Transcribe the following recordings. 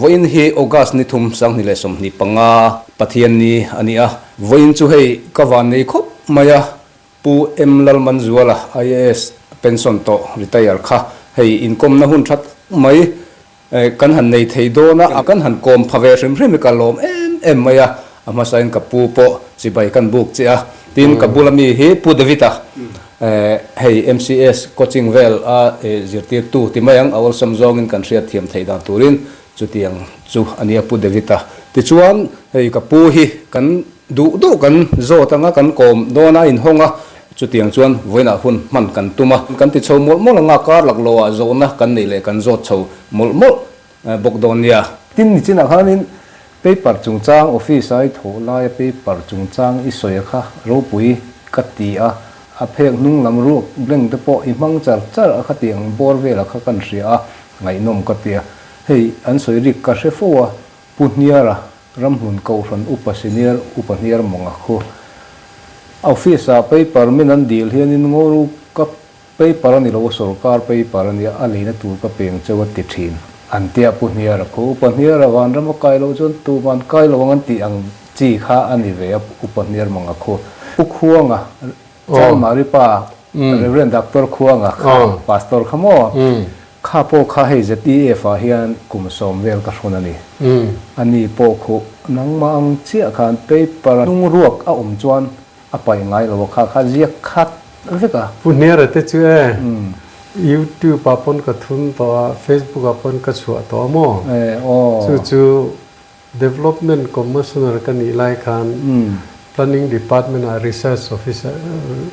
Vawiin hi August ni thum 2025 Pathianni a ni a. Vawiin chu hei ka van nei khawp mai a, Pu M Lalmanzuala IAS pension tawh retire kha hei inkawmna hun tha tak mai Kan han nei thei dawn a, kan han kawm pha ve hrim hrim hi ka lawm em em mai a, a hmasain ka pu pawh chibai kan buk che a, tin ka bula mi hi Pu David-a hei MCS coaching vel a zirtirtu ti mai ang, a awlsam zawngin kan hriat thiam theih dan turin chutiang chu a nia Pu David-a. Tichuan hei ka pu hi kan Duh duh kan zawt anga kan kawm dawn a inhawng a, chutiang chuan vawiinah hun hman kan tum a. Kan ti chho mawlh mawlh anga kar lak loah zawhna kan neih leh kan zawt chho mawlh mawlh bawk dawn nia. Tin, nichinah khanin paper chungchang office a i thawh laia paper chungchang i sawi a kha ropui ka ti a, a phek hnung lam ruak blank te pawh i hmang char char a kha tiang bawr velah kha kan hria a, ngaihnawm ka ti a. Hei an sawi rik ka hre fo a, Pu Hniara Ramhlun Kohhran Upa Senior Upa Hniar Mawnga khu. Office ah paper min an dil hianin Ngawru ka paper a ni lo a sorkar paper a nia a leina tur ka peng cheu a ti thin. An tia Pu Hniara khu. Upa Hniara vanram a kai loh chuan tuman kai lo ang an tih ang chi kha a ni ve a Upa Hniar Mawnga khu. Pu Khuanga Chanmari pa Rev. Doctor Khuanga kha Pastor kha maw? Kha pawh kha hei ZEF ah hian kum sawm vel ka hrawn a ni. A ni pawh khuh nangmah ang chiah khan paper a hnung ruak a awm chuan a paih ngai lo a, kha kha ziak khat vek a. Pu Hniara te chu e, YouTube ah pawn ka thun tawh a, Facebook ah pawn ka chhuah tawh a maw? Chu chu Development Commissioner ka nih lai khan Planning Department ah Research Officer,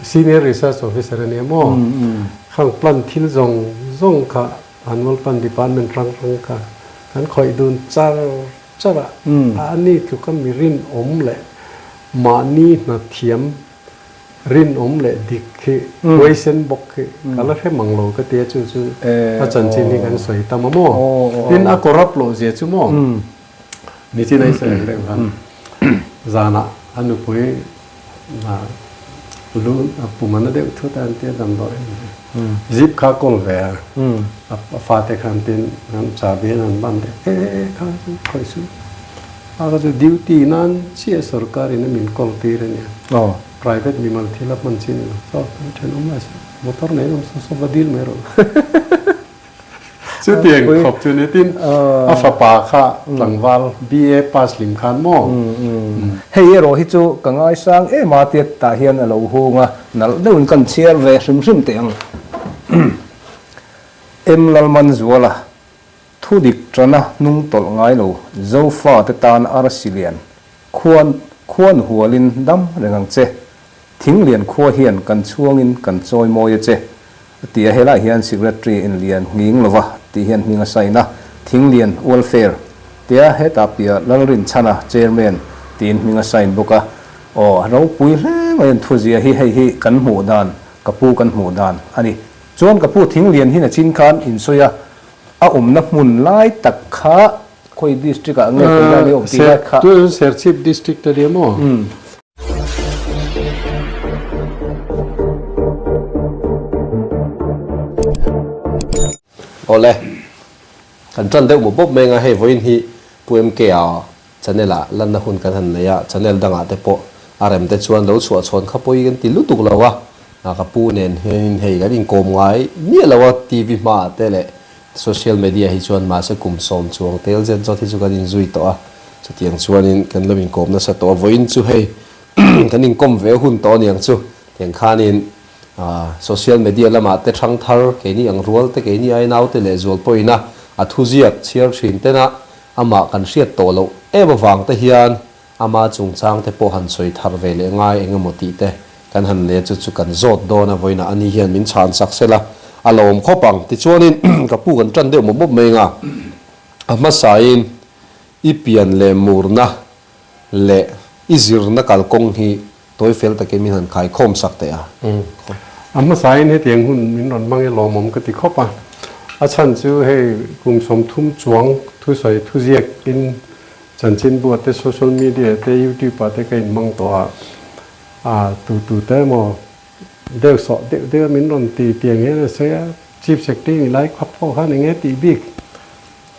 Senior Research Officer a nia maw? Khang plan thil zawng zawng kha Annual Plan Department hrang hrang kha kan khawih dun char char a, a ni tluka mi rinawm leh mahni hna thiam Rinawm leh dik khi huaisen bawk khi ka la hre mang lo ka tia chu chu a chanchin hi kan sawi tam a maw? Tin a corrupt loh zia chu maw? Nichin a i sawi ang deuh khan zanah a nupui lu pum a na deuh thut a an tia damdawi zip kha kawl ve a a fate khan tin an chabi an han ban deuh e e kha chu khawih suh A ka chu duty nan chiah sarkar in a min call tir a nia. Private mimal thil a hman chi ni lo. Chaw kan then awm lai se motor nei awm saw saw va dil mai rawh. Chutiang khawp chu ni tin a fapa kha tlangval BA pass lim khan maw. Hei erawh hi chu ka ngaisang em a tia tah hian a lo hung a, nalh deuhin kan chhiar ve hrim hrim teh ang. M Lalmanzuala Thu dik tana hnung tawlh ngai lo Zofa te tan arsi lian khuan khuan hualin dam reng ang che. Thing lian khua hian kan chhuangin kan chawi mawi a che. A ti a, helai hian Secretary in lian nghing lova tih hian hming a sign a, Thing lian Welfare tia hetah piah Lalrinchhana Chairman tiin hming a sign bawk a. Aw, ropui hle mai an thuzia hi hei hi kan hmuh dan, ka pu kan hmuh dan a ni. Chuan ka pu thing lian hi nachin khan insawi a, A awmna hmun lai tak kha khawi district ah nge khawi lai nge awm tih lai kha. Tun Serchhip district a nia maw? Awle, kan tan deuh mawp mawp mai anga hei vawiin hi Pu MK a channel ah lanna hun kan han nei a, channel dangah te pawh a rem te chuan lo chhuah chhawn kha pawi kan ti lutuk lo a, ka pu nen hianin hei kan inkawm ngai miah lo a TV hmaah te leh social media hi chuan mahse kum sawm chuang tel zet zawt hi chu kan inzui tawh a, chutiang chuanin kan lo inkawm nasa tawh a, vawiin chu hei kan inkawm ve hun tawh aniang chu tiang khanin social media lamah te thang thar keini ang rual te keini ai naute leh zual pawhin a a thuziak chhiar thin tena Amah kan hriat tawh loh em avang te hian ama chungchang te pawh han sawi thar ve leh ngai eng emaw tih te kan han leh chu chu kan zawt dawn a, vawiinah ani hian min chhan sak sela a lo awm khawp ang. Tichuanin ka pu kan tan deuh mawp mawp mai anga a hmasain i pian leh murna leh i zirna kalkawng hi tawi fel takin min han khaikhawm sak teh a. A hmasain hetiang hun min rawn hmang i lawmawm ka ti khawp a. A chhan chu hei kum 30 chuang thusawi thuziak in chanchinbu ah te social media te youtube ah te ka inhmang tawh a, a tu tu te emaw deuh sawh deuh deuh a min rawn ti tiang hian a sawi a, Chief Secretary ni lai khawp pawh khan eng nge tih bik?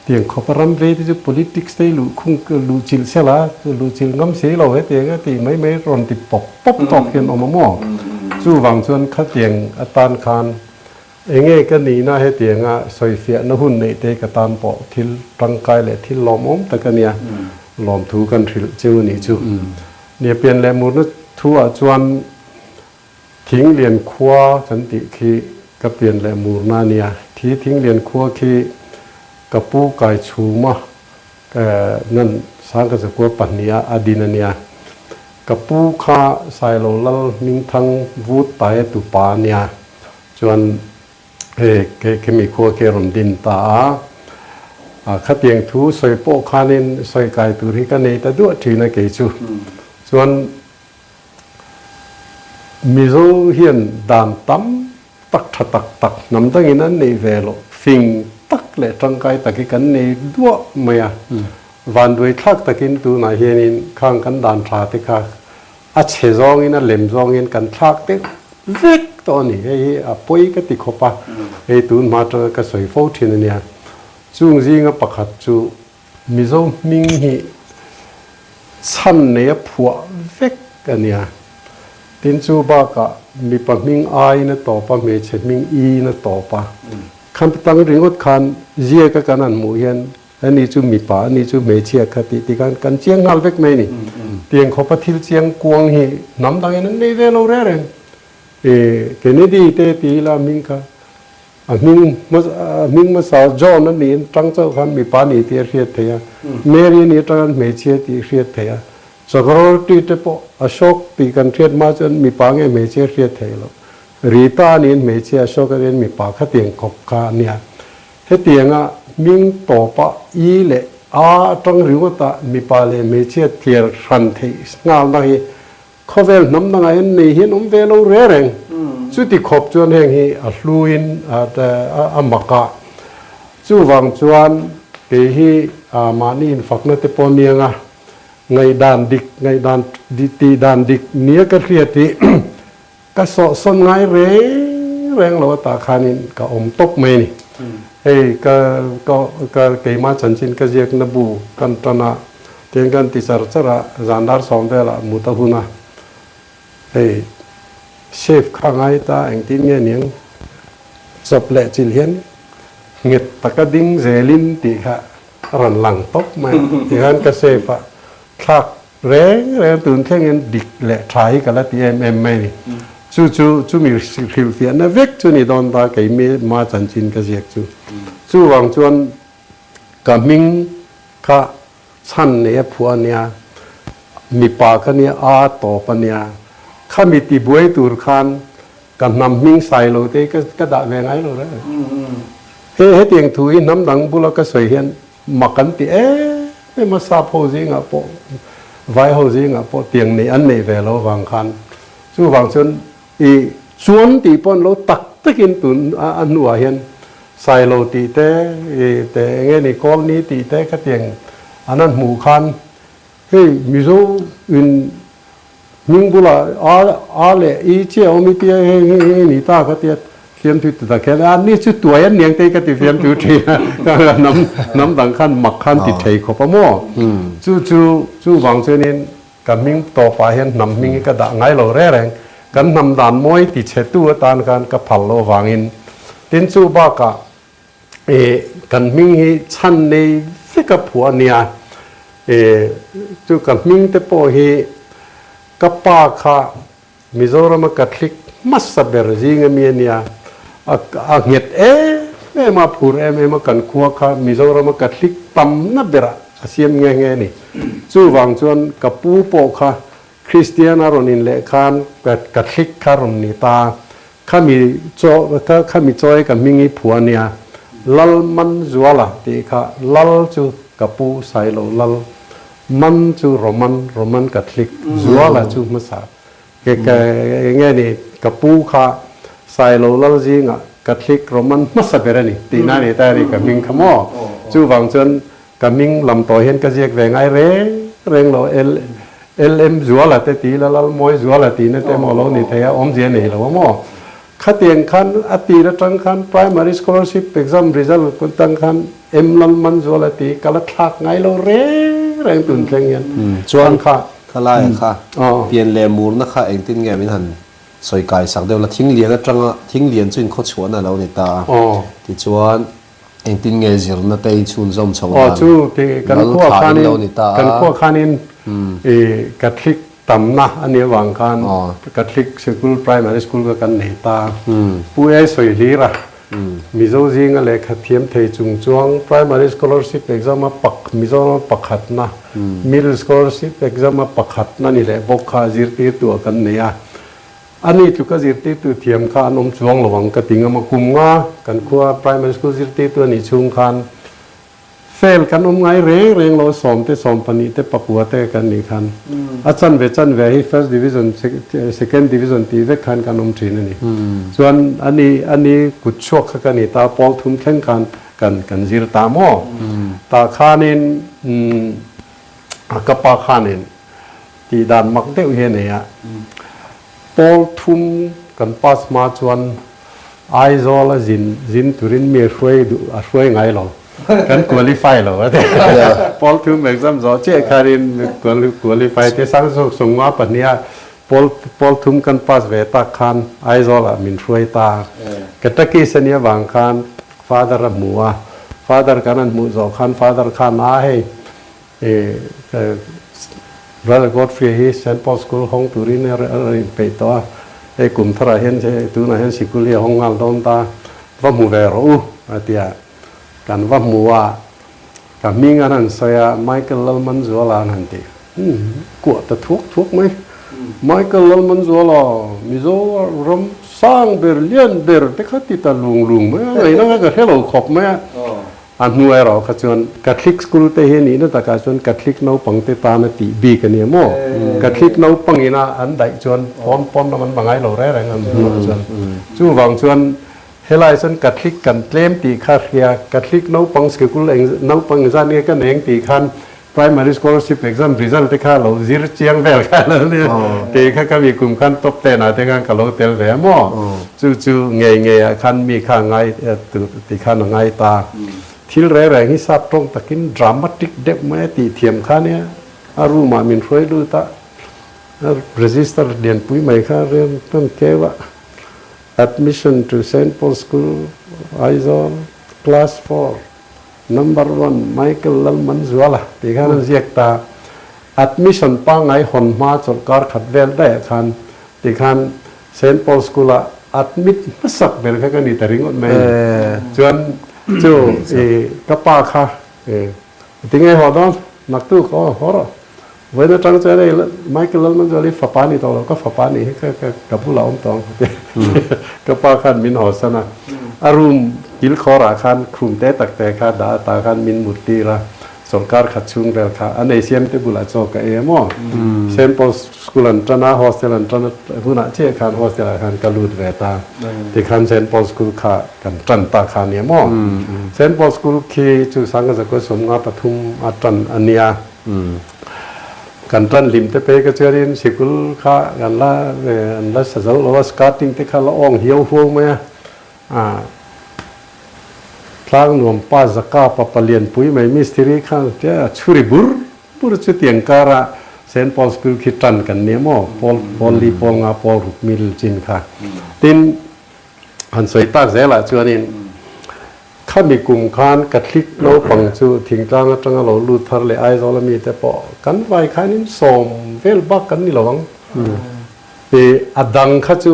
Tiang khawp a ram vei te chu politics te hi luh khung luh chilh sela luh chilh ngam si lo hetiang a tih mai mai rawn ti pawp pawp tawk hian awm a maw? Chuvang chuan khatiang atan khan enge ka nihna hetianga sawifiahna hun neih te ka tan pawh thil tangkai leh thil lawmawm tak a nia lawmthu kan hrilh cheu a nih chu. Nia pian leh murna thu ah chuan Thinglian khua kan tih khi ka pian leh murna a nia. Thi Thinglian khua khi ka pu kai chhuma nan Sangkazakua pahniha a din a nia. Ka pu kha Sailo Lal Hmingthang vut taia tupa a nia. Chuan hei khemi khua khi a rawn din ta a. Khatiang thu sawi pawh khanin sawi kai tur hi ka nei ta duah thin a kei chu. Chuan Mizo hian dan tam tak tha tak tak hnam dangin an neih ve loh, fing tak leh tangkai tak hi kan nei duah mai a. Vanduai thlak takin tunah hianin khang kan dan tha te kha a chhe zawngin a lem zawngin kan thlak deuh vek tawh a ni. Hei hi a pawi ka ti khawp a, hei tun hma atanga ka sawi fo thin a nia. Chung zinga pakhat chu Mizo hming hi chhan nei a phuah vek a nia. Tin chu bakah mipa hming aiin a tawp a, hmeichhe hming iin a tawp a. Khan tang ringawt khan ziaka kan han hmuh hian ani chu mipa, ani chu hmeichhia kha tih ti khan kan chiang nghal vek mai a ni. Tiang khawpa thil chiang kuang hi hnam dangin an nei ve lo reng reng. Kennedy te ti ila hming kha A hming a hming hmasa John a niin tang chauh khan mipa ni tih a hriat theih a, Mary a nih atang khan hmeichhia tih a hriat theih a, Chakravarti te pawh Ashok tih kan hriat hma chuan mipa nge hmeichhia hriat theih loh. Rita a niin hmeichhia, Ashok a niin mipa khatiang khawp kha a nia. Hetianga hming tawpa i leh a atang ringawta mipa leh hmeichhia tliar hran theih nghalna hi Khawvel hnam dangah hian nei hian awm ve lo re reng. Chuti khawp chuan heng hi a hluin a mak a. Chuvang chuan kei hi mahni infakna te pawh aniang a, ngaihdan dik, ngaihdan tih dan dik nia ka hriat hi ka sawhsawn ngai reng reng lo atah khanin ka awm tawp mai a ni. Hei ka ka keimah chanchin ka ziakna bu kan tan a. Tiang kan ti char char a, zan dar sawm velah mut a hun a, hei safe kha ngai ta engtin nge niang chawp leh chilh hian nghet taka ding zelin tih kha a rawn lang tawp mai a, tikhan ka safe a thlak reng reng tun thlengin dik leh tha hi ka la ti em em mai a ni. Chu chu chumi hrilhfiahna vek chu ni dawn ta kei ma chanchin ka ziak chu. Chuvang chuan ka hming kha chhan nei a phuah a nia, mipa ka nia, a tawp a nia. Khami tibuai tur khan ka hnam hming sai lo te hi ka dah ve ngai lo reng. He hetiang thu hi hnam dang bula ka sawi hian mak an ti em em a, sap ho zingah pawh vai ho zingah pawh tiang nei an neih ve lo vang khan. Chuvang chuan I chuan tih pawh an lo tak takin tun a hnuah hian Sailo tih te, i te eng nge ni Kawlni tih te khatiang an han hmuh khan hei Mizo in hming bulah a a leh i chiah awm i tia hei hei hei ni ta kha tia fiamthu ti tak hian a ni chu tuai an niang te ka ti fiamthu thin a hnam hnam dang khan mak khan ti thei khawp a maw chu chu chuvang chuanin Ka hming tawpah hian hnam hming hi ka dah ngai lo reng reng. Kan hnam dan mawi ti chhetu atan khan ka phal loh avangin. Tin chu bakah ih kan hming hi chhan nei vek a phuah a nia. Ih chu ka hming te pawh hi ka pa kha Mizorama Catholic hmasa ber zing ami a nia. A a nghet em em a, phur em em a kan khua kha Mizorama Catholic tamna berah a siam nghe nghe a ni. Chuvang chuan ka pu pawh kha Kristian a rawn inleh khan Catholic kha rawn ni ta. Khami chaw khami chawi ka hming i phuah a nia. Lalmanzuala tih kha Lal chu ka pu Sailo Lal Man chu Roman, Roman Catholic, Zuala chu hmasa. Ke ka enge ni ka pu kha Sailo lal zingah Catholic Roman hmasa ber a ni tihna a ni ta a ni ka hming kha maw. Chuvang chuan ka hming lam tawh hian ka ziak ve ngai reng reng lo L LM Zuala te ti ila Lalmawi Zuala tihna te emaw lo ni thei a awmzia nei lo a maw. Khatiang khan a tir atang khan Primary Scholarship Exam result atang khan M Lalmanzuala tih ka la thlak ngai lo reng reng tun thleng hian. Chuan khalai kha pian leh murna kha engtin nge min han sawi kai sak deuh la, thinglian atanga thinglian chu inkhawchhuahna a lo ni ta a, tichuan engtin nge zirna te i chhunzawm chho dan lal thla in lo ni ta a. Kan khua khanin Catholic tamna a nih avang khan Catholic sikul Primary School kha kan nei ta. Pu E sawi hlir a, Mizo zinga lehkha thiam thei chung chuang Primary Scholarship Exam a pak Mizoram a pakhatna, Middle Scholarship Exam a pakhatna ni leh bawk kha zirtirtu ah kan nei a. A ni tluka zirtirtu thiam kha an awm chuang lo ang ka ti ngam a, kum nga kan khua Primary School zirtirtu a nih chhung khan Fail kan awm ngai reng reng lo, sawmte, sawmpahnih te, pakua te kan nih khan a chanve chanve hi first division, second division tih vek khan kan awm thin a ni. Chuan a ni a ni kut chhuak kha ka ni ta, pawl thum thleng khan kan kan zir ta maw? Tah khanin ka pa khanin tih dan mak deuh hi a nei a, pawl thum kan pass hma chuan Aizawl a zin zin turin mi a hruai duh a hruai ngai lo. Kan qualify lo a ti. Pawl thum exam zawh chiah khanin qualify te sang zawk sawmnga pahniha pawl pawl thum kan pass ve tak khan Aizawl ah min hruai ta. Katakis a nih avang khan Father a hmu a, Father kan han hmuh zawh khan Father khan a hei Brother Godfrey hi Saint Paul School hawng turin a rawn inpeih tawh a, hei kum tharah hian tunah hian sikul hi a hawng nghal dawn ta, va hmu ve rawh u a ti a, kan va hmu a, ka hming an han sawi a, Michael Lalmanzuala an han ti, umm kuah ta thuak thuak mai, Michael Lalmanzuala Mizo ram sang ber lian ber te kha ti ta lung lung mai a, ngaihna kha ka hre lo khawp mai a. A hnu erawh kha chuan Catholic school te hi nihna takah chuan Catholic naupang te tana tih bik a ni maw? Catholic naupang ina an daih chuan pawn pawn lam an va ngai lo reng reng an hnuah chuan. Chuvang chuan helai chuan Catholic kan tlem tih kha hria, Catholic naupang sikul eng naupang engzat nge ka neng tih khan Primary scholarship exam result te kha lo zir chiang vel kha lo nia. Kei kha ka mi kum khan top ten ah te khan ka lo tel ve a maw. Chu chu ngei ngei ah khan mi kha ngai ti khan a ngai ta. Thil reng reng hi sap tawng takin dramatic deuh mai a tih thiam kha nia. A room ah min hruai lut a, a register lianpui mai kha rian kan keu a. Admission to Saint Paul School, Aizawl, class four. Number one Michael Lalmanzuala tih khan an ziak ta. Admission pangngai hawn hma chawlhkar khat vel daih ah khan ti khan Saint Paul School ah admit hmasak ber kha ka ni ta ringawt mai a ni. Chuan chu i ka pa kha i tinge haw dawn naktuk aw haw rawh. Vawiin atang chuan hei Michael Lalmanzuala hi fapa ni tawh lo ka fapa nih hi ka ka bulah awm tawh ang ka pa khan min hawsan a, a room kil khawrah khan khum te tak te kha dah ata khan min mut tir a, sawrkar khat chhung vel kha a nei siam te bulah chaw ka ei a maw Saint Paul's School an tan a hostel an tan a hunah chiah khan hostel ah khan ka lut ve ta tikhan Saint Paul's School kha kan tan ta kha nia maw Saint Paul's School khi chu Sangkazakua sawmnga pathum a tan a nia. Kan tan hlim te pek a chuanin sikul kha kan la an la sa zo lo a, skirting te kha la awng hiau huau mai a, ah tlang nuam pa zaka pa palian pui mai mistiri kha tia chhuri bur bur chutiang kara Saint Paul School khi tan kan nia maw pawl pawl li pawl nga pawl ruk mil chin kha tin han sawi tak zelah chuanin Khami kum khan Catholic naupang chu thingtlang atanga lo lut thar leh Aizawl ami te pawh kan vai khanin sawm vel bak kan ni lo ang. I a dang kha chu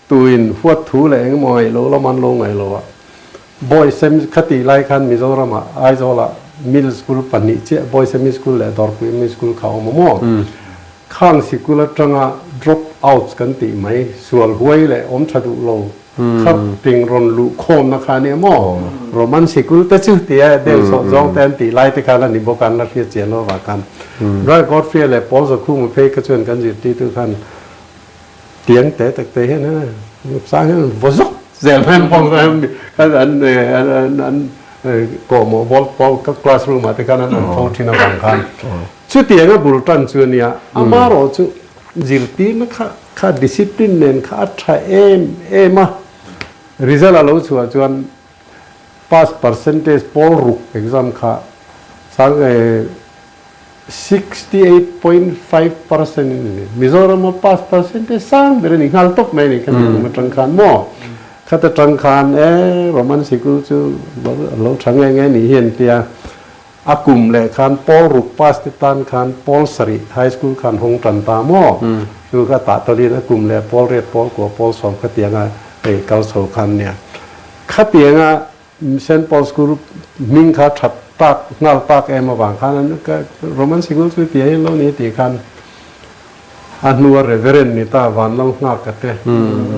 tuin huat thu leh engemaw ngaih lo lam an lo ngaih lo a. Boys sem kha tih lai khan Mizoramah Aizawlah middle school pahnih chiah Boys semi school leh Dawrpui mi school kha a awm a maw? Khang sikul atanga drop outs kan tih mai sual huai leh awm tha duh lo Kha ting rawn luh khawmna kha a nia maw? Roman sikul te chu tia deuh sawh zawng te an tih lai te khan a ni bawk a, an la hriat chian lo avang khan. Brother Godfrey leh Paul Zakhuma phei kha chuan kan zirtirtu khan tiang te tak te hian sang hian an vaw zawk zel mai an vawng khan an an an kawhmawh ball pawl classroom ah te khan an an fo thin avang khan chutiang a bul tan chu a nia. Amarawh chu zirtirna kha kha discipline nen kha a tha em em a. Result a lo chhuah chuan pass percentage pawl ruk exam kha sang 68.5% in a ni. Mizoram a pass percentage sang ber a ni nghal tawp mai a ni khami kum atang khan maw? Khat atang khan e Roman sikul chu lo tha nge nge nih hi an tia. A kum leh khan pawl ruk pass te tan khan pawl sarih high school khan hawng tan ta maw? Chu kha tah tawlhin a kum leh pawl riat pawl kua pawl sawm khatianga hei kal chho khan nia. Khatianga Saint Paul School hming kha that tak nghal tak em avang khan an Roman sikul chu tia hi lo ni tih khan a hnua Reverend ni ta Vanlal Nghaka te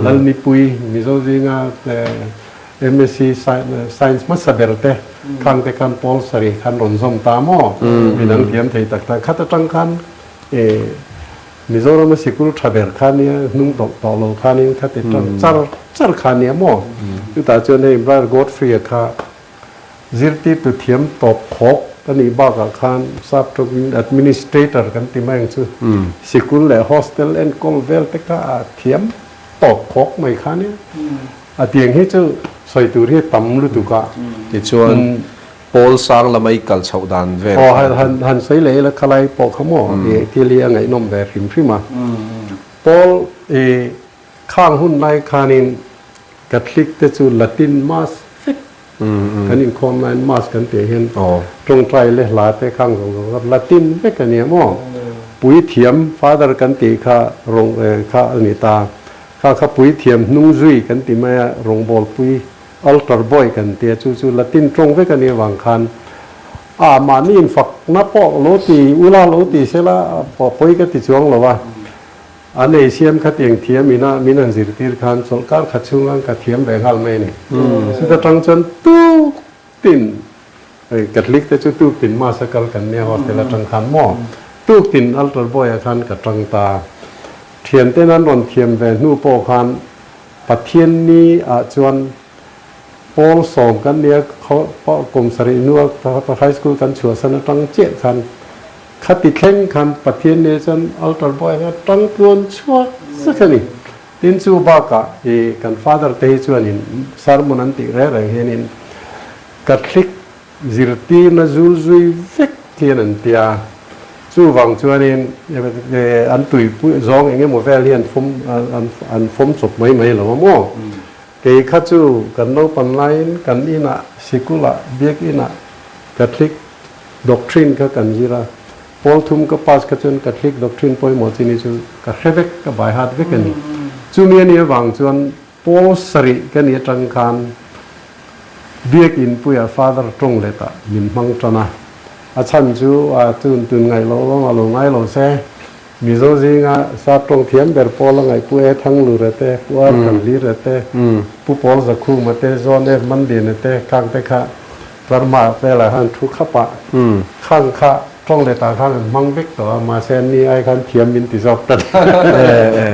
Lalnipui Mizo zinga MSc Science hmasa ber te khang te khan Paul sarih khan rawn zawm ta maw? Midang thiam thei tak tak khat atang khan Mizorama sikul tha ber kha nia hnung tawlh tawh lo khanin kha ti tang char char kha nia maw? Chutah chuan hei Brother Godfrey-a kha zirtirtu thiam tawp khawk a nih bakah khan sap tawkin administrator kan ti mai ang chu sikul leh hostel enkawl vel te kha a thiam tawp khawk mai kha nia. A tiang hi chu sawi tur hi tam lutuk a. Tichuan Pawl sang lama i kal chhoh dan vel kha. Aw han han sawi leh ila khalai pawh kha maw i thil hi a ngaihnawm ve hrim hrim a. Pawl i khang hun lai khanin Catholic te chu Latin Mass vek kan inkhawm laiin Mass kan tih hian tawngtai leh hla te khang zawng zawng kha Latin vek a nia maw. Puithiam Father kan tih kha rawng kha a ni ta. Kha kha puithiam hnung zui kan ti mai a, rawngbawl pui, altar boy kan ti a, chu chu Latin tawng vek a nih avang khan a mahni infakna pawh lo ti ula lo ti sela pawi ka ti chuang lo a, an ei siam kha tiang thiam ina min han zirtir khan chawlhkar khat chhung khan ka thiam ve nghal mai a ni. Chuta tang chuan tuk tin Catholic te chu tuk tin Mass a kal kan nia hostel atang khan maw tuk tin altar boy ah khan ka tang ta. Thian ten an rawn thiam ve hnu pawh khan Pathian ni ah chuan pawl sawm kan nia kum sarih hnua high school kan chhuahsan atang chiah khan khati thleng khan Pathian ni ah chuan altar boy ah khan tang tluan chhuak zek a ni. Tin chu bakah i kan father te hi chuanin sermon an tih reng reng hianin Catholic zirtirna zul zui vek hian an ti a, chuvang chuanin an tuipui zawng eng emaw vel hi an fawm an fawm chawp mai mai lo a maw? Kei kha chu kan naupan laiin kan inah sikulah biakinah Catholic doctrine kha kan zir a, Pawl thum ka pass kha chuan Catholic doctrine pawimawh chi ni chu ka hre vek, ka by heart vek a ni. Chumi a nih avang chuan Pawl sarih ka nih atang khan Biakinpuia Father tawng letah min hmang tan a. A chhan chu a tun tun ngaih loh lawng a lo ngai lo se. Mizo zinga sap tawng thiam ber pawl a ngaih Pu E Thanglura te, Pu Ar Thanhlira te, Pu Pawl Zakhuma te, John F Manliana te khang te kha Burma velah khan thu khap a, khang kha tawng leh tah khan an hmang vek tawh a, mahse an ni ai khan thiam min ti zawk ta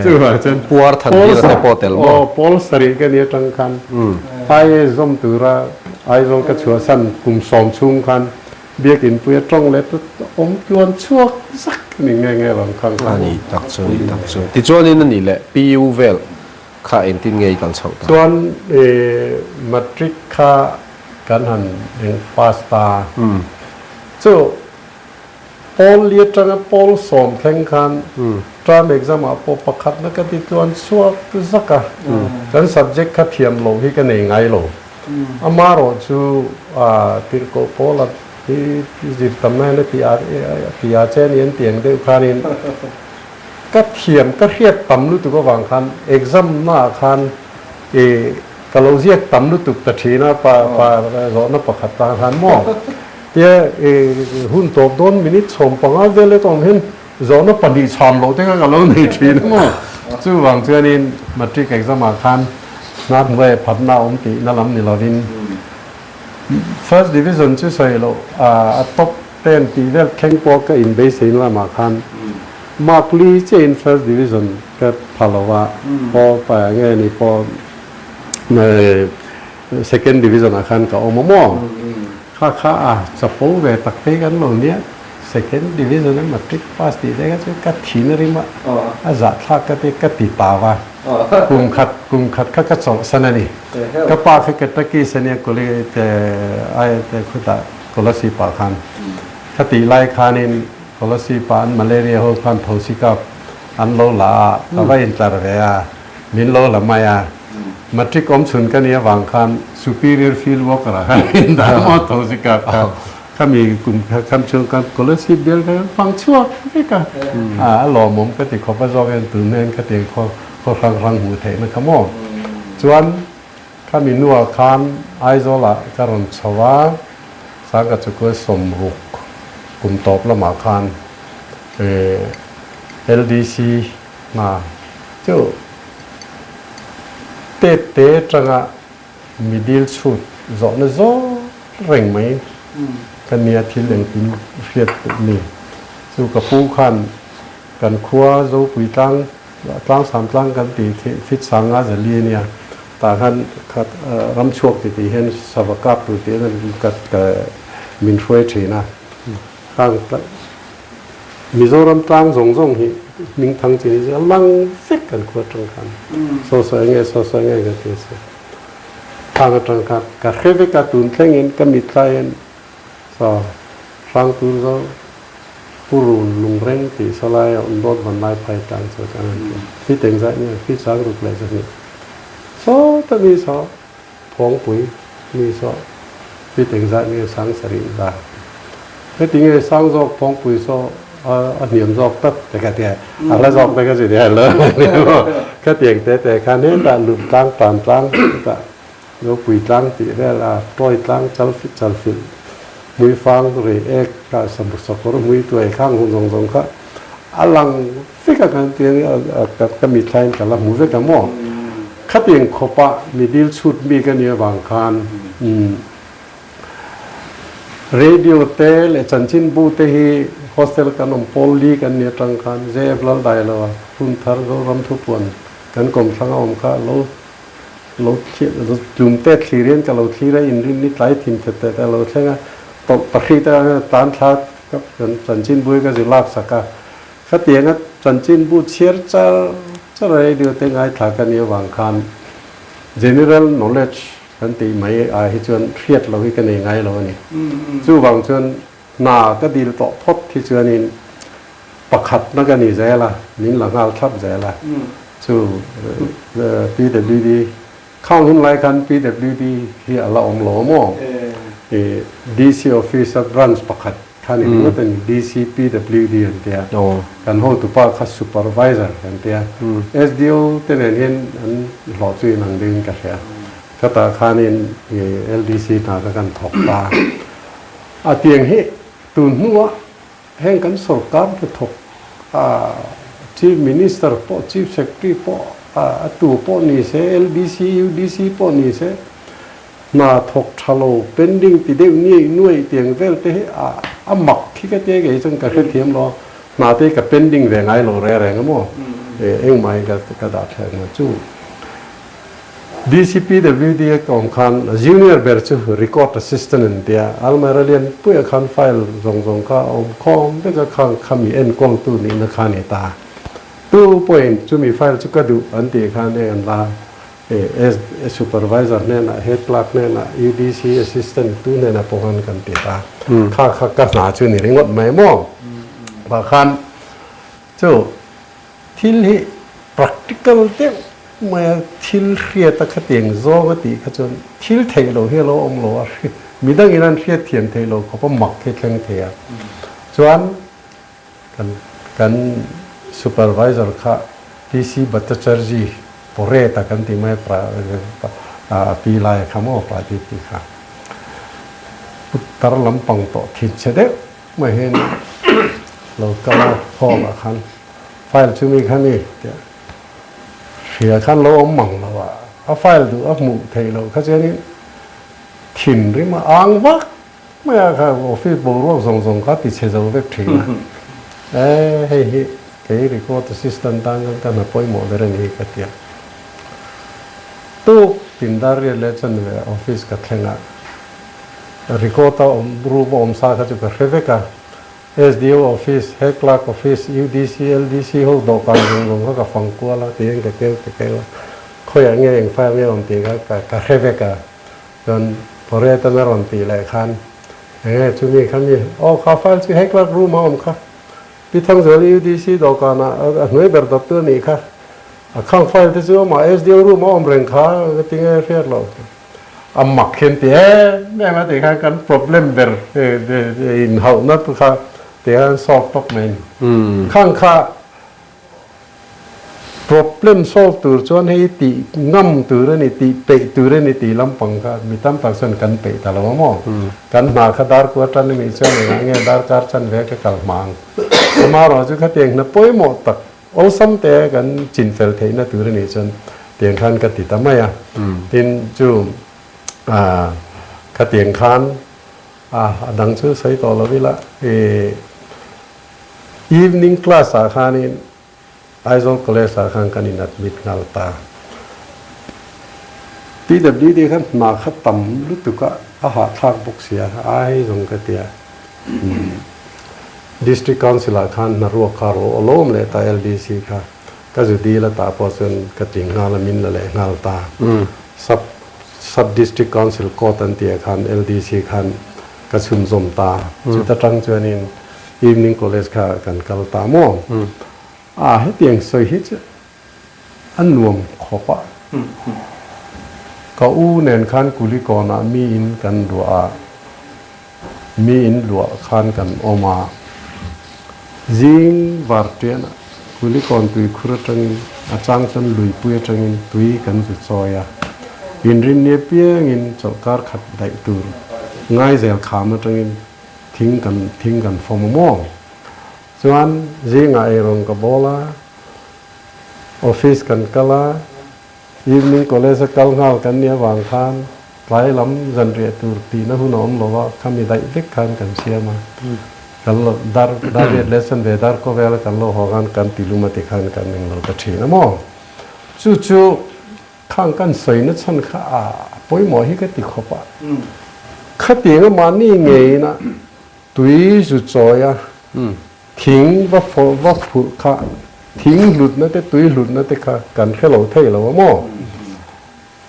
chuvang chuan Puar than hlir te pawh tel maw? Aw, pawl sarih ka ni atang khan IA zawm tura Aizawl ka chhuahsan kum sawm chhung khan Biakinpuia tawng leh ta awm tluan chhuak zak a ni nge nge vang khang kha. A ni tak chu, a ni tak chu. Tichuanin a nih leh PU vel kha engtin nge i kal chhoh ta? Chuan matric kha Kan han eng pass ta. Chu pawl li atanga pawl sawm thleng khan term exam ah pawh pakhatna ka ti tluan chhuak zak a. Kan subject kha thiam loh hi ka nei ngai lo. Amarawh chu tirhkoh pawl a hi zir tamna hian a ti a ti a che a ni an ti ang deuh khanin ka thiam ka hriat tam lutuk avang khan exam naah khan i Ka lo ziak tam lutuk ta thin a, pa pa zawhna pakhat tan khan maw? Tia i hun tawp dawn minute 15 vel e tawng hian zawhna pahnih chhan loh te kha ka lo nei thin a maw? Chuvang chuanin matric exam ah khan hnar hnuai phatna a awm tihna lam ni lovin first division chu sawi loh a top ten tih vel thleng pawh ka inbeiseina lamah khan mark li chiahin first division ka pha lo a, paw pa nge ni pawh Second division ah khan ka awm a maw? Kha kha a chapo ve tak phei kan lo nia. Second division a matric pass tih te kha chu ka thin a rim a, a zahthlak ka ti ka ti tau a, kum khat kum khat kha ka chawlhsan a ni. Ka pa kha Kentucky ania college ai te khutah Kolasib ah khan ka tih lai khanin Kolasib ah an malaria ho khan thosi kap an lo la a, ka va intlar ve a, min lo la mai a. Matric awm chhun ka nih avang khan superior field worker ah khan min dah maw thosi kap kha. Khami kum kham chhung khan Kolasib bial kha kan fang chhuak vek a, a lawmawm ka ti khawp a zawk hian tun hian khatiang khaw khaw hrang hrang hmuh theihna kha maw. Chuan khami nuah khan Aizawlah ka rawn chho a, Sangka chukua 60 kum tawp lamah khan LDC hna chu tet te atanga Mi dil chhut zawhna zawk reng mai ka nia thil engkim hriat duh ni. Chu ka pu khan kan khua Zopui tlang tlangsam tlang kan tih khi fit sanga zali a nia. Tah khan khat ram chhuak ti tih hian sava kap tur tih hian ka min hruai thin a. Khang Mizoram tlang zawng zawng hi hming thang chi ni a lang vek kan khua atang khan saw saw enge saw saw enge ka ti a si. Khang atang khan ka hre vek a tun thleng in ka mit lai in saw hrang tur zo purun lungreng tih saw lai a awm dawt van lai phai tlang chu atang an ti a. Fit engzah nge fit sang ruk leh zahnih saw ta mi saw Phawngpui mi saw fit engzah nge sang sarih za? Heti nge sang zawk phawngpui saw a hniam zawk tlat te kha tia a hla zawk te kha chu nia lo khatiang te te khan hetah lut tlang tan tlang hetah Zopui tlang tih vel a tawi tlang chal chal filh hmuifang rei ek kha sakawr hmui tuai khang hun zawng zawng kha a lang vek a kan ti a ka mithlain ka la hmu vek a maw? Khatiang khawpa mi dil chhut mi ka nih avang khan radio te leh chanchinbu te hi hostel kan awm pawl li kan nih atang khan JF Laldailo a hun thar Zoram thupuan kan kawmthlang a awm kha lo lo tlum te thlir hian ka lo thlir a inrin ni tlai thin thet thet a lo thleng a tawlh pahri te tan thla ka chanchinbu hi ka zi lak sak a Khatianga chanchinbu chhiar char char a radio te ngaithla ka nih avang khan general knowledge kan tih mai ah hi chuan hriat lo hi ka nei ngai lo a ni. Chuvang chuan hna ka dil tawh phawt hi chuanin pakhatna ka ni zel a, min la nghal thlap zel a. Chu PWD khang hun lai khan PWD hi a la awm lo a maw? DC office a branch pakhat Kha ni ringawt a ni, DCPWD an ti a, kan hotupa kha supervisor an ti a, SDO te nen hian an hlawh chu inang deuhin ka hria. Khatah khanin LDC hna kha kan thawk ta a. A tiang hi tun hnuah heng kan sorkar hnathawk Chief Minister pawh Chief Secretary pawh a tu pawh ni se, LDC, UDC pawh ni se, Hna thawk tha lo pending ti deuh nuaih nuaih tiang vel te hi a a mak khi ka tia kei chuan ka hrethiam lo a, hna te hi ka pending ve ngai lo reng reng a maw engmah hi ka ka dah thleng a chu DCPWD a ka awm khan junior ber chu record assistant an tia almirah lian puia khan file zawng zawng kha a awm khawm vek a khang khami enkawltu nihna kha a ni ta tu pawhin chumi file chu ka duh an tih khan heng an la Supervisor hnenah, Head Clerk hnenah, UDC Assistant tu hnenah pawh khan kan ti ta. Kha kha ka hna chu ni ringawt mai maw? Bah khan chu thil hi practical deuh mai a, thil hriat a khatiang zawng a tih kha chuan thil theih loh hi a lo awm lo a, midangin an hriat thiam theih loh khawp a mak hi thleng thei a. Chuan Kan kan supervisor kha PC Bhattacharjee Poreta kan tih mai pra a pi lai kha maw pa ti tih kha puttar lampang tawh thin che deuh mai hian lo kal a hall ah khan file chu mi kha ni tia hria khan lo awm mang lo a a file duh a hmuh theih loh kha chuanin thinrim a ang vak Hmaiah kha office boruak zawng zawng kha ti chhe zo vek thin a, e hei hi kei record assistant tan chuan ka hna pawimawh ber a ni hi ka ti a. Tuk tin dar riat leh chuan ve office ka thleng a, record a awm room a awm sa kha chu ka hre vek a. SDO office, Head Clerk office, UDC, LDC ho dawhkan zawng zawng kha ka fang kual a, tiin ka keu ka keu a. Khawiah nge eng file nge rawn tih kha ka ka hre vek a. Chuan Poret-an a rawn tih leh khan eng nge chumi kha mi, aw kha file chu Head Clerk room a awm kha. Pi Thangzuali UDC dawhkanah a hnuai ber dawttu a nih kha. A khang file te chu amah SDO room a awm reng kha ka ti nge hriat loh. A mak hian ti em em a tih khan kan problem ber inhauhna te kha tih khan solve tawp mai a ni. Khang kha problem solve tur chuan hei tih ngam tur a ni, tih peih tur a ni tih lampang kha mi tam tak chuan kan peih ta lo a maw? Kan hna kha dar kua tan a nih chuan engah nge darkar chan ve ka kal hma ang? Amaherawhchu chu khatiang hna pawimawh tak Awlsam te kan chinfel theihna tur a nih chuan tiang khan ka ti ta mai a. Tin, chu khatiang khan a dang chu sawi tawh lo ila, evening class ah khanin Aizawl College ah khan kan in admit nghal ta. PWD khan hna kha tam lutuk a, a hahthlak bawk sia, ai zawng ka ti a. District Council ah khan hnaruak kha ro a lawm leh ta LDC kha ka zu dil a tah pawh chuan ka tling nghal a min la leh nghal ta. Sub Sub District Council Court an tih ah khan LDC khan ka chhunzawm ta. Chuta tang chuanin Evening College kha kan kal ta maw? A hetiang sawi hi chu A nuam khawp a. Ka u nen khan Kulikawnah mi in kan luah a, mi in luah khan kan awm a. Zing vartianah Kulikawn tuikhur atangin a chang chuan luipui atangin tui kan zu chawi a. Inrinni apiangin chawlhkar khat daih tur Ngaizel kham atangin thing kan thing kan fawm a maw? Chuan zingah eirawng ka bawl a. Office kan kal a, evening college a kal nghal kan nih avang khan tlai lam zanriah tur tihna hun a awm lo a, khami daih vek khan kan siam a. Kan lo dar dar riat lesson ve dar khawvel a kan lo haw khan kan ti lum a ti khan kan eng lo ta thin a maw? Chu chu khang kan sawina chhan kha a pawimawh hi ka ti khawp a. Khatiang a mahni ngeiin a tui zu chawi a, Thing va fawh va phurh kha thing hlutna te tui hlutna te kha kan hre lo thei lo a maw?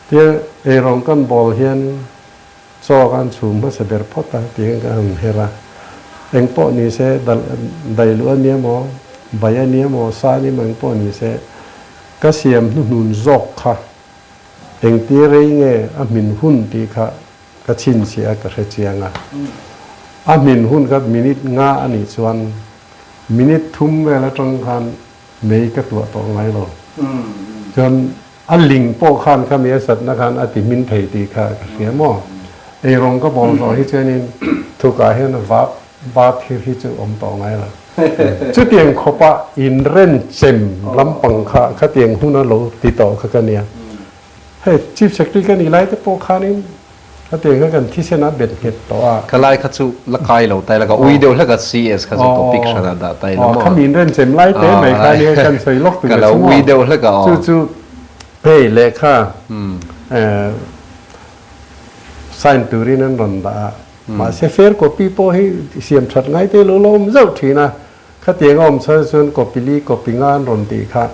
Tia eirawng kan bawl hian chaw kan chhum hmasa ber phawt a tihian ka han her a, eng pawh ni se dailuh a nia maw, bai a nia maw, sa a nia maw eng pawh ni se ka siam hnuhnun zawk kha engtir rei nge a hmin hun tih kha Ka chhinchhiah a ka hre chiang a. A hmin hun kha minute nga a nih chuan minute thum vel atang khan mei ka tuah tawh ngai lo. Chuan a ling pawh khan kha mi a satna khan a ti hmin thei tih kha ka hria maw. Eirawng ka bawl zawh hi chuanin thukah hian vap vap hi hi chu awm tawh ngai lo. Chutiang khawpa inrenchem lampang kha khatiang huna lo ti tawh kha ka nia. Hei Chief Secretary ka nih lai te pawh khanin hetiang kha kan thisen a bet nghet tawh a. Ka lai kha chu la kai lo tai la, ka ui deuh hlek a CS kha chu topic hran ah dah tai la maw. Kha min renchem lai te mai kha nia kan sawi lawk tur a si maw. Ka lo ui deuh hlek a aw. Chu chu hei lehkha sign turin an rawn dah a, mahse fair copy pawh hi siam that ngai te lo la awm zauh thin a. Khatiang a awm chhan chuan copy li copy nga an rawn tih kha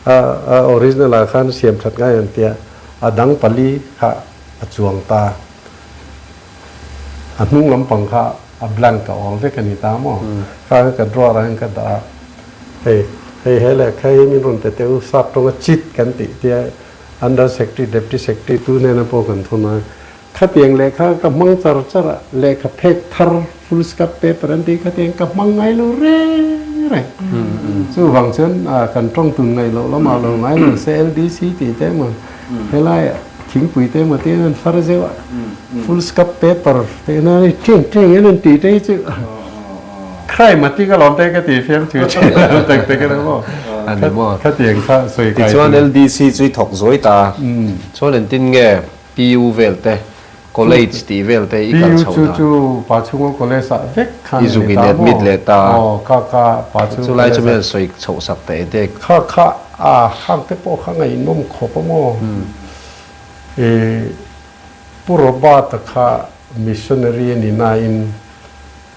a original ah khan siam that ngai an tia, a dang pali kha a chuang ta. A hnung lampang kha a blank a awl vek a ni ta maw? Kha kha ka drawer ah hian ka dah a, hei hei he lehkha hi min rawn pe teh u, sap tawnga chit kan tih tia under secretary deputy secretary tu hnena pawh kan thawn a, Khatiang lehkha ka hmang char char a, lehkha phek thar full scap paper an tih khatiang ka hmang ngai lo reng reng. Chuvang chuan kan tawng tun ngaih loh lamah lo ngai lo se LDC tih te emaw helai thingpui te emaw tiin an far zeuh a, full scap paper te ina ni teng teng hian an tih te hi chu crime a ti ka lawm te ka ti fiam thu thin a tak tak emaw maw khatiang kha sawi kai. Tichuan LDC chu i thawk zuai ta, chuan engtin nge PU vel te, college tih vel te i kal chho na. PU chu chu Pachhunga college ah vek khan i zuk in admit leh ta. Aw kha kha Pachhunga college ah. Chulai chu min sawi chhoh sak teh te. Kha kha a khang te pawh kha ngaihnawm khawp a maw. I Pu Robert-a kha missionary a ni nain.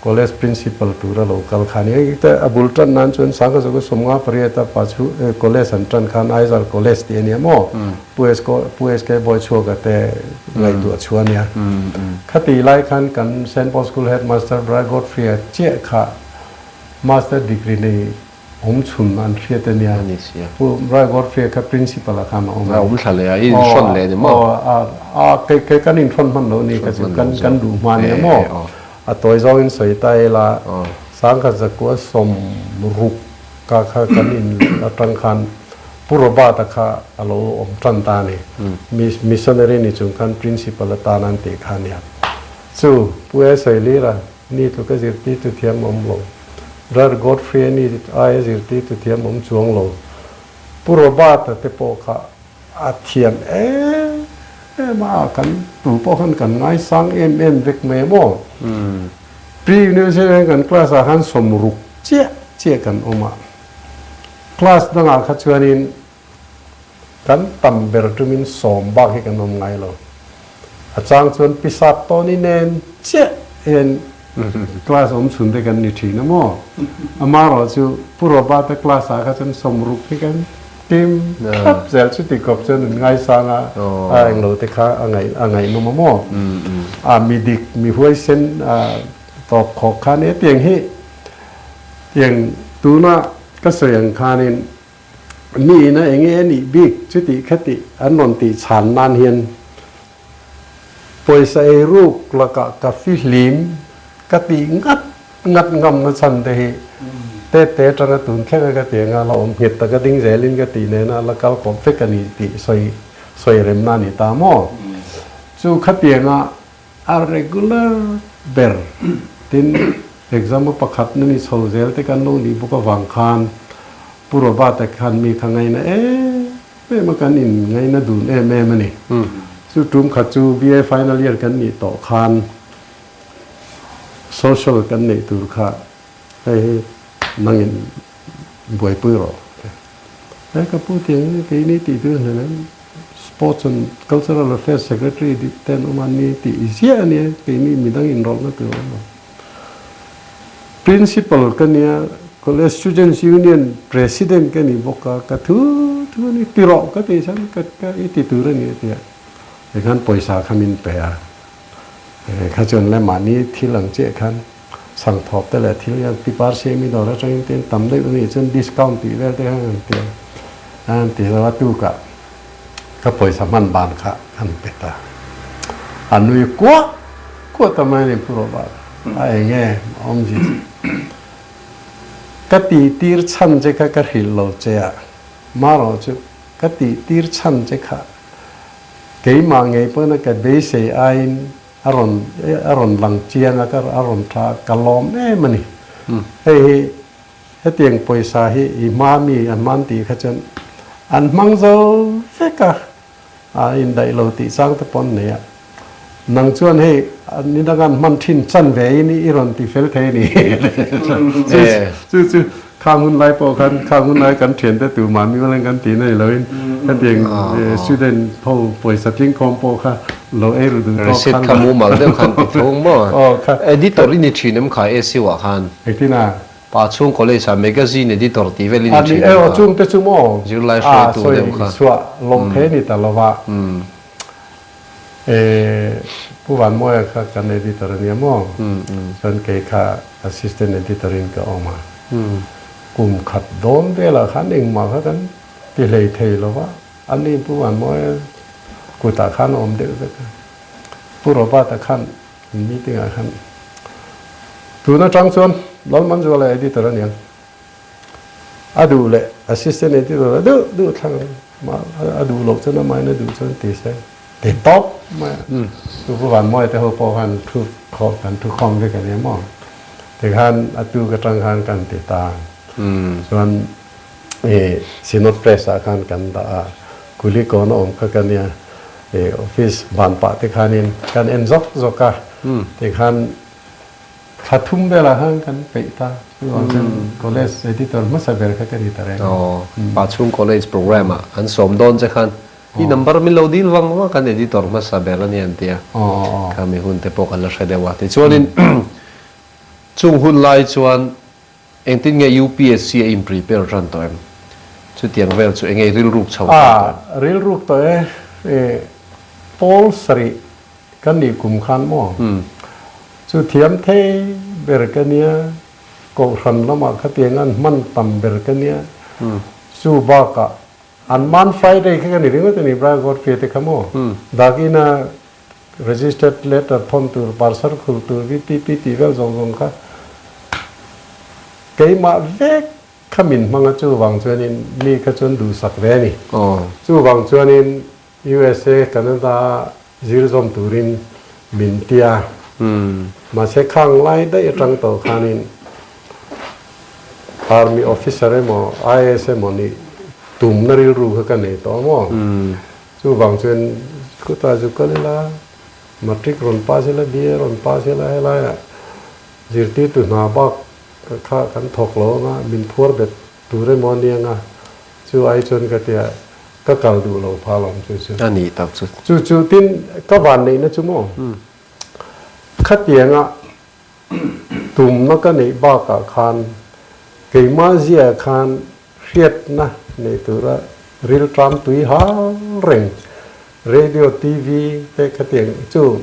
College Principal tura lo kal kha a ni. Hei te a bul tan nan chuan Sangha Zaku 58 a pa chu College an tan khan Aizawl College tih a nia maw? Pu SK Pu SK Bawichhuaka te ngaihtuah chu a nia. Khati lai khan kan Saint Paul School Headmaster Brother Godfrey-a chiah kha Master Degree nei awm chhun an hriat a nia. Pu Brother Godfrey-a kha Principal-a khan a awm a. A awm thla leh a, i inhrawn leh a ni maw? Aw, a, kei kei kan inhrawn hman loh ni kha chu kan kan duh hma a nia maw? A tawi zawngin sawi ta ila, 1960 ka kha kan in atang khan Pu Robert-a kha a lo awm tan ta a ni. Missionary ni chung khan Principal atan an tih kha a nia. Chu Pu E Sailira ni tluka zirtirtu thiam awm lo. Brother Godfrey-a ni aia zirtirtu thiam awm chuang lo. Pu Robert-a te pawh kha a thiam em em a, kan tu pawh khan kan ngaisang em em vek mai a maw? Pre-university hian kan class ah khan 60 chiah chiah kan awm a. Class dangah kha chuanin kan tam ber tumin sawm bak hi kan awm ngai lo. A chang chuan pisap tawni nen chiah hian class awm chhun te kan ni thin a maw? Amaherawh chu Pu Robert-a class ah kha chuan 60 hi kan tim thlap zel chuti khawp chuan an ngaisang a, a englo te kha a ngaih a ngaihnawm a maw? A mi dik, mi huaisen tawp khawk kha nia tiang hi tiang tuna ka sawi ang khanin mi ina eng nge a nih bik chuti khati an rawn tih chhan nan hian pawisa ei ruk lakah ka fihlim ka tih ngat ngat ngamna chhan te hi te te atanga tun thleng a ka ti anga la awm nghet taka ding zelin ka tih nena la kal kawp vek a ni tih sawi sawi remna a ni ta maw? Chu khatianga A regular ber tin exam a pakhat na ni chho zel te kan lo nih bawk avang khan Pu Robert-a khan mi kha ngaina em em a kan in ngaina dun em em a ni. Chu tum khat chu BA final year kan nih tawh khan social kan neih tur kha hei hi nangin buaipui rawh. He ka pu tiang keini tih tur hnen em? Sports and Cultural Affairs Secretary dik te an awm a ni tih ziah a nia, keini midang inrawlhna tur a awm lo. Principal ka nia, College Students Union President ka ni bawk a, ka thu thu a ni, ti rawh ka tih chuan ka ka i ti tur a ni a ti a, tikhan pawisa kha min pe a, kha chuan le mahni thil ang chiah khan sangthawp te leh thil hian pipar siam i dawr atangin tin tam deuh a nih chuan discount tih vel te khan an ti a, an ti lo a tukah ka pawisa hman ban kha an pe ta. A nui kuah kuah ta mai a ni Pu Robert a eng nge awmzia chu ka tih tir chhan che kha ka hrilh lo che a, marawh chu ka tih tir chhan che kha keimah ngei pawhin a ka beisei aiin A rawn a rawn lang chiang a, ka a rawn tha ka lawm em a ni. Hei hi hetiang pawisa hi i hma mi an hman tih kha chuan an hmang zo vek a, a indaih lo tih chang te pawh an nei a. Nang chuan hei ni danga an hman thin chan ve in i rawn ti fel thei a ni. Chu chu Khang hun lai pawh khan khang hun lai kan thiante tu mahni maleng kan tih nei loin hetiang student ho pawisa tlingkhawm pawh kha lo ei ru duh tawk Receipt kha mumal deuh khan ti thung maw? Aw kha. Editor i ni thin em kha ACU ah khan? Engtin a? Pa chhung college ah magazine editor tih vel i ni thin em kha? Aw chung te chu maw? Zirlai hruaitu deuh kha. A sawi chhuah lo thei a ni ta lova. Pu Vanmawia kha kan editor a nia maw? Chuan kei kha assistant editor in ka awm a. Kum khat dawn velah khan engmah kha kan ti hlei thei lo va, ani Pu Vanmawia kutah khan a awm deuh vek a. Pu Robert-a khan meeting ah khan tun atang chuan Lalmanzuala editor a niang. A duh leh assistant editor a duh duh thlang ang mah a duh loh chuan amahin a duh chuan ti se ti tawp mai a. Chu Pu Vanmawia te ho pawh khan thu khawm kan thu khawm vek a nia maw. Tikhan a tuk atang khan kan ti ta. Chuan i Synod Press ah khan kan dah a, Kulikawn a awm kha ka nia i office van pah te khanin kan en zawk zawk a. Tikhan Thla thum velah khan kan peih ta. Chuvang chuan college editor hmasa ber kha ka ni ta reng. Aw, pa chhung college program ah an sawm dawn che khan i number min lo dil vang vang kan editor hmasa ber a ni an ti a. Kha mi hun te pawh kan la hre deuh a. Tichuanin Chung hun lai chuan engtin nge UPSC a in prepare tan tawh em? Chutiang vel chu enge rilruk chho tan tawh em? A, rilruk tawh e. E, pawl sarih kan nih kum khan maw? Chu thiam thei ber ka nia, kohhran lamah khatiang an hman tam ber ka nia. Chu bakah an man Friday kha ka ni ringawt a ni, Brian Godfrey te kha maw? Dakina Registered letter thawn tur, parcel khul tur, VPP tih vel zawng zawng kha keimah vek kha min hmang a, chuvang chuanin mi kha chuan duhsak ve a ni. Chuvang chuanin USA, Canada a zir zawm turin min ti a, mahse khang lai daih atang tawh khanin Army officer emaw IAS emaw nih tumna rilru kha ka nei tawh a maw? Chuvang chuan khutah chu kal ila, matric rawn pass ila, BA rawn pass ila, helaiah zirtirtu hna bak kha kan thawk lo anga, min phuar bet tur emaw a ni anga, chu ai chuan ka tia ka kal duh lo phah lo chu chu. A nih tak chu. Chu chu tin ka vanneihna chu maw? Khatianga tumna ka neih bakah khan keimah zia khan Hriatna nei tura rilṭam tui hal reng radio, TV te khatiang chu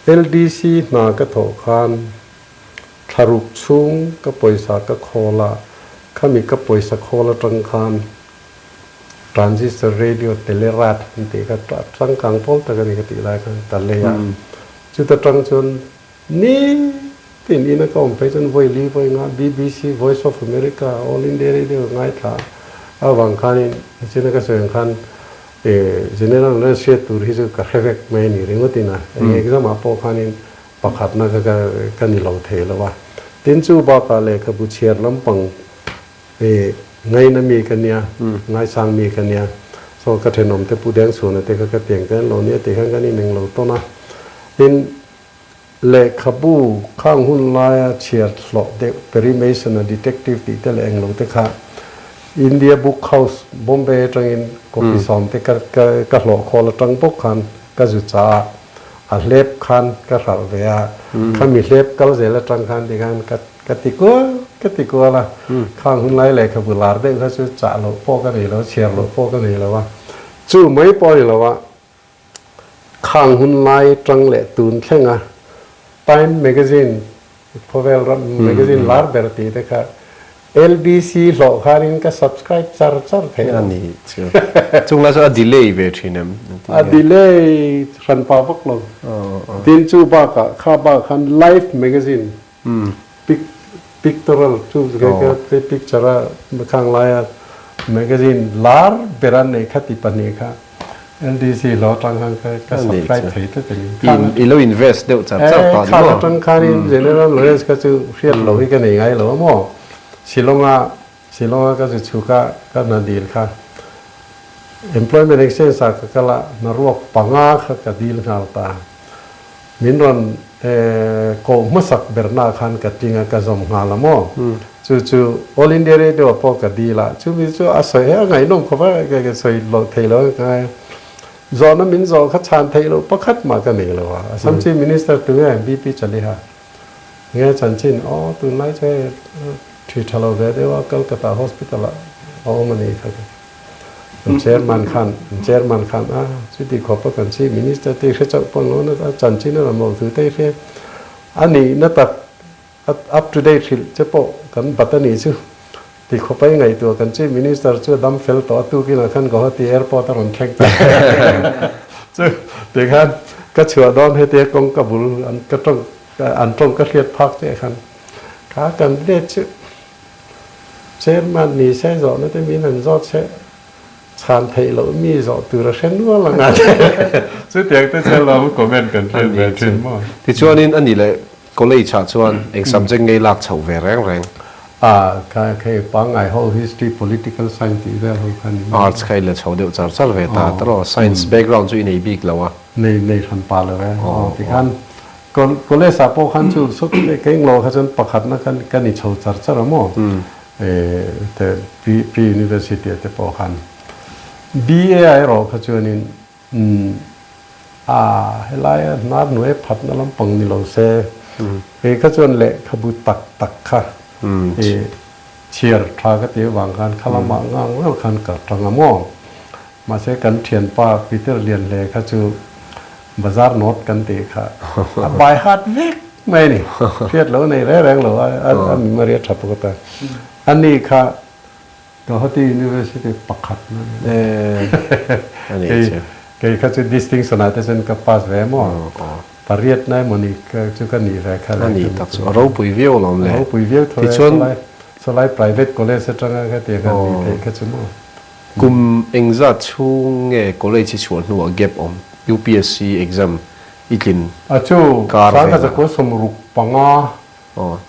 LDC hna ka thawh khan thlaruk chhung ka pawisa ka khawl a, khami ka pawisa khawl aṭang khan transistor radio telerat an tih kha changkang pawl tak a ni ka tih lai khan ka lei a, chuta ṭang chuan Ni tin ina ka awm phei chuan vawi li vawi nga BBC, Voice of America, All India Radio ngaithla avang khanin nichina ka sawi ang khan General Knowledge hriat tur hi chu ka hre vek mai a ni ringawt ina eng exam ah pawh khanin pakhatna kha ka ni lo thei lo a. Tin chu bakah lehkhabu chhiar lampang Ngaina mi ka nia, ngaisang mi ka nia. So ka thenawm te Pu Dengchhuana te kha ka tiang te an lo nia tih khan kan ineng lo tawn a. Tin Lehkhabu khang hun laia chhiar hlawh deuh Perry Mason a detective tih te leh englo te kha India Book House, Bombay atangin copy sawm te ka ka hlawh khawl atang bawk khan ka zu cha a, a hlep khan ka hralh ve a, khami hlep kal zel atang khan tikhan ka ka ti kual ka ti kual a, khang hun lai lehkhabu lar deuh kha chu chah loh pawh ka nei lo, chhiar loh pawh ka nei lo a, chu mai pawh a ni lo a. Khang hun lai tang leh tun thlenga Time Magazine, khawvel ram magazine lar ber tih te kha LBC hlawh khanin ka subscribe char char thei lo. A ni chu. Chung lai chuan a delay ve thin em? A delay hran pah vak lo. Tin chu bakah kha bak khan Life Magazine pictorial chu picture a khang laia magazine lar ber an nei kha ti pahnih kha LDC hlawh atang khan ka subscribe thei tlat a ni. I lo invest deuh char char tawh a ni maw? Khang atang khanin General Knowledge kha chu hriat loh hi ka nei ngai lo a maw? Shillong-a Shillong-a ka zu chhuk a ka hna dil kha Employment Exchange ah ka kal a hnaruak panga kha ka dil nghal ta. Min rawn koh hmasak berna khan ka tling a, ka zawm nghal a maw? Chu chu All India Radio ah pawh ka dil a, chumi chu a sawi he a ngaihnawm khawp a, ka sawi loh theih loh a ka ngai a. Zawhna min zawh kha chhan theih loh pakhat mah ka nei lo a, Assam Chief Minister tunge BP Chaliha nge chanchin aw tunlai chu hei thi tha lo ve deuh a Calcutta Hospital ah a awm a nih kha ka ti. An chairman khan, an chairman khan a chuti khawpa kan chief minister te hre chauh pawh an lo a chanchin a rawn mawlh thu te hre a nihna tak up to date hrilh che pawh kan bat a nih chu ti khawpa i ngaihtuah kan chief minister chu a dam fel tawh a tukinah khan Guwahati airport a rawn thleng ta chu tikhan ka chhuah dawn hetia kawngka bul an ka tawng an tawng ka hriat phak chiah khan kha kan let chu Chairman ni se zawhna te min han zawt se chhan theih loh mi zawh tur a hre nual ang a chutiang te chuan lo comment kan hriat ve thin maw. Tichuanin a nih leh college ah chuan eng subject ngei lak chhoh ve reng reng? A kha hei pangngai ho history, political science tih vel ho kha ni maw? Arts kha i la chho deuh char char ve ta tawh science background chu i nei bik lo a. Nei nei hran pah lo e. Aw tikhan College ah pawh khan chu sawt ka englo kha chuan pakhatna khan ka ni chho char char a maw te pre university ah te pawh khan BA ah erawh kha chuanin a helai a hnar hnuai phatna lampang ni lo se. Kei kha chuan lehkhabu tak tak kha i chhiar tha ka tih avang khan kha lamah ngang vel khan ka tang a maw. Mahse kan thianpa Peter Lianhle kha chu bazar note kan tih kha a by heart vek mai a ni. Hriat lo nei reng reng lo a, a memory a tha bawk ata. Ani kha Guwahati University pakhat na ni. Kei kei kha chu distinction ah te chuan ka pass ve maw? Pariat na emaw ni chu ka nih ve kha le. A nih tak chu a ropui viau alawm le. A ropui viau tho e. Tichuan sawlai private college atanga kha tiang han nih theih kha chu maw? Kum engzat chhung nge college hi chhuah hnuah gap awm UPSC exam i tlin A chu kar sangha velah. zakua 65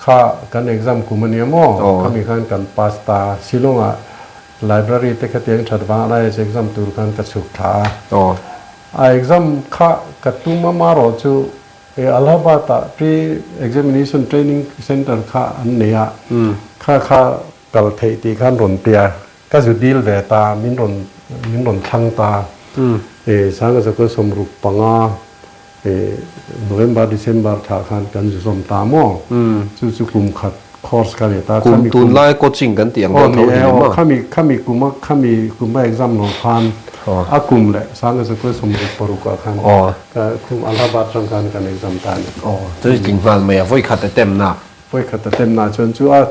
Kha kan exam kum a nia maw? Khami khan kan pass ta. Shillong ah library te khatiang that vang IAS exam tur khan ka chhuk thla a. A exam kha ka tum a marawh chu e Allahabad ah pre examination training center kha an nei a, kha kha kal theih tih khan rawn tia. Ka zu dil ve ta, min rawn min rawn thlang ta. E sanga zakua 65 e November December thla khan kan zu zawm ta maw? Chu chu kum khat course ka nei ta. Kum tunlai coaching kan tih ang deuh tho hi ni maw? Khami khami kuma khami kuma exam lo khan a kum leh sanga zakua 66 ah khan ka khum Allahabad tang khan kan exam ta a ni. Aw, chu tling nghal mai a, vawi khat attempt na. Vawi khat attempt na chuan chu a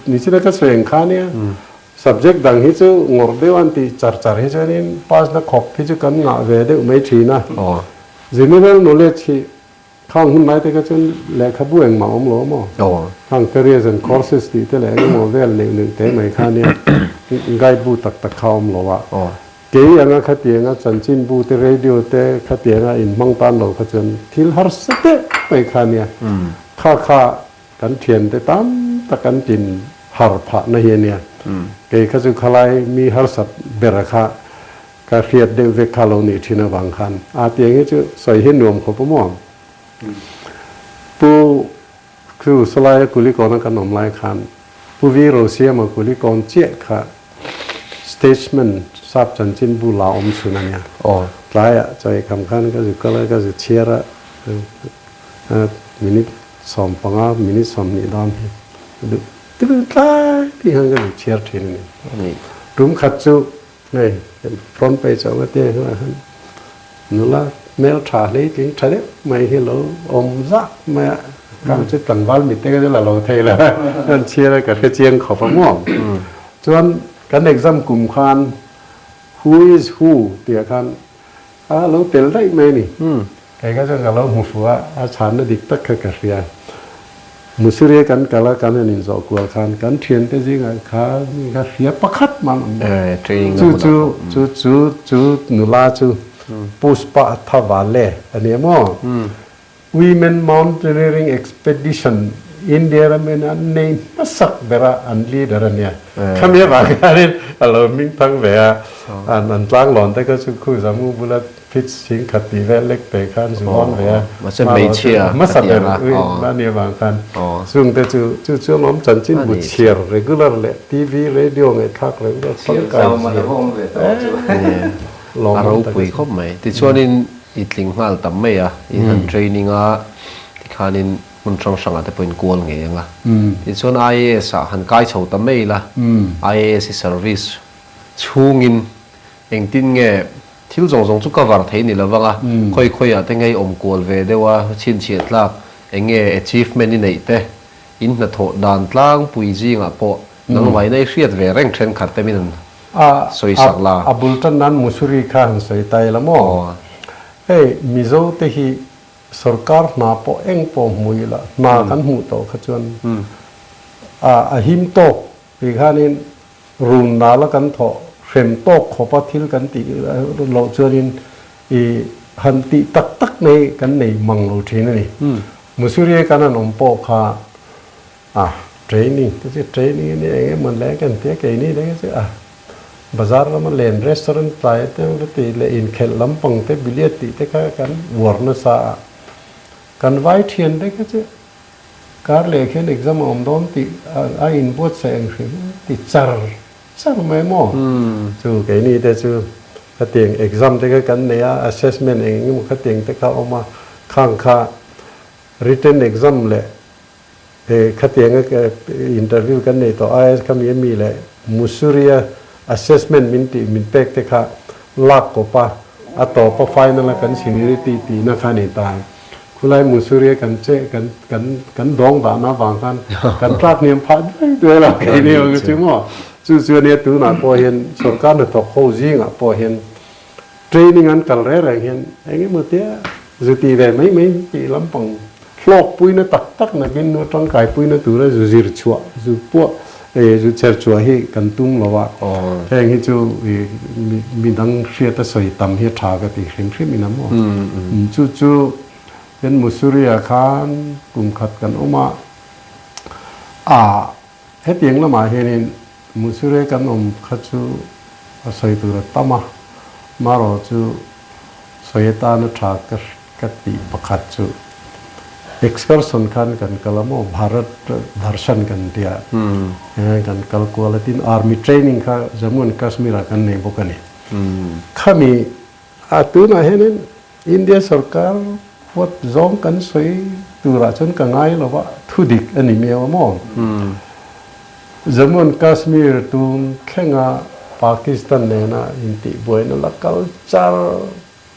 ni chila ka sawi ang kha nia subject dang hi chu ngawrh deuh an tih char char hi chuanin pass na khawp hi chu kan ngah ve deuh mai thin a. General knowledge hi khang hun lai te kha chuan lehkhabu engmah awm lo maw? Khang careers and courses tih te leh engemaw vel neuh neuh te mai kha nia guide bu tak tak kha awm lo a. Kei anga khatianga chanchinbu te radio te khatianga inhmang tan lo kha chuan thil harsa deuh mai kha nia. Kha kha kan thiante tam tak an tin har phah na hi a nia. Kei kha chu khalai mi harsat ber kha ka hriat deuh vek kha lo nih thin avang khan a tiang hi chu sawi hi nuam khawp a maw. Pu Chu Salaia Kulikawna kan awm lai khan Pu Vi Rosiama Kulikawn chiah kha Statesman sap chanchinbu la awm chhun a nia. Tlaiah chawi kham khan ka zu kal a, ka zu chhiar a, minute 15, minute 20 dawn hi duh tir tlai tih khan ka zu chhiar thin a ni. Tum khat chu hei front page a awm a tia hnuaiah khan nula hmel tha hleitling tha deuh mai hi lo awm zah mai a, kang chu tlangval mitte ka chu la lo thei lo a, an chhiar a ka hre chiang khawp a maw. Chuan kan exam kum khan who is who tih ah khan a lo tel daih mai a ni. Kei kha chuan ka lo hmu fuh a, a chhanna dik tak kha ka hria. Mussoorie kan kal a, kan han inzawh kual khan kan thiante zingah kha mi kha hria pakhat mah an awm lo. Chu chu chu chu chu nula chu Pushpa Athavale a ni maw? Women Mountaineering Expedition India ramin an nei hmasak bera an leader a nia. Khami avang hianin a lo hming thang ve a, an tlanglawn te kha chu khu Zamu bula Phit sing khat tih vel lek te khan zu hawn ve a. Mahse hmeichhia hmasa ber a nih avang khan chung te chu chu chu an awm chanchin bu chhiar regular leh TV radio ngaihthlak regular tangkai zia A ropui khawp mai. Tichuanin i tling nghal tam mai a, i han training a, tikhanin hmun hrang hrangah te pawhin kual ngei ang a. Tichuan IAS ah han kai chho ta mai ila, IAS i service chhungin engtin nge Thil zawng zawng chu cover thei ni lo vang a, khawi khawiah te ngei awm kual ve deuh a, chhinchhiah tlak eng nge achievement i neih te, in hnathawh dan tlangpui zingah pawh nangmaina i hriat ve reng thenkhat te min han sawi sak la. A bul tan nan Mussoorie kha han sawi ta ila maw? Hei Mizo te hi sorkar hna pawh eng pawh hmu ila hna kan hmuh tawh kha chuan a him tawk Ti khanin run nala kan thawh hrem tawk khawpa thil kan tih loh chuanin i han tih tak tak mai kan nei mang lo thin a ni. Mussoorie kan han awm pawh kha a training te chu training a nia eng emaw le kan tia keini le chu a bazar lama len restaurant tlai te emaw tih leh inkhelh lampang te billiard tih te kha kan uar nasa a, kan vai thian te kha chu Kar leh khian exam a awm dawn tih a inbuatsaih ang hrim ti char char mai maw? Chu keini te chu khatiang exam te kha kan nei a, assessment eng eng emaw khatiang te kha a awm a, khang kha Written exam leh khatianga interview kan nei tawh IAS khami a mi leh Mussoorie assessment min tih min pek te kha lak kawp a, a tawp a final a kan seniority tihna kha a ni ta. Khulai Mussoorie kan che kan kan kan dawng dahna avang khan kan tlak hniam phah duai duai lo kei ni ang chu maw. Chu chu ania tunah pawh hian sorkar hnathawk ho zingah pawh hian Training an kal reng reng hian eng emaw tia zu tih ve mai mai tih lampang hlawk puina tak tak nakin nu tangkai puina tura zu zir chhuah zu puah eh zu chher chhuah hi kan tum lo a, heng hi chu ih midang hriata sawi tam hi a tha ka ti hrim hrim in a maw. Chu chu hian Mussoorie ah khan kum khat kan awm a, ah hetiang lamah hianin Mussoorie kan awm kha chu a sawi tur a tam a, marawh chu sawi atana tha ka ka tih pakhat chu excursion khan kan kal a maw Bharat Darshan kan tia kan kal kual a tin army training kha Jammu and Kashmir ah kan nei bawk a ni. Khami a tunah hianin India sorkar huat zawng kan sawi turah chuan ka ngai lo va, thu dik a ni miau a maw? Jammu and Kashmir tun thlenga Pakistan nena intihbuaina la kal char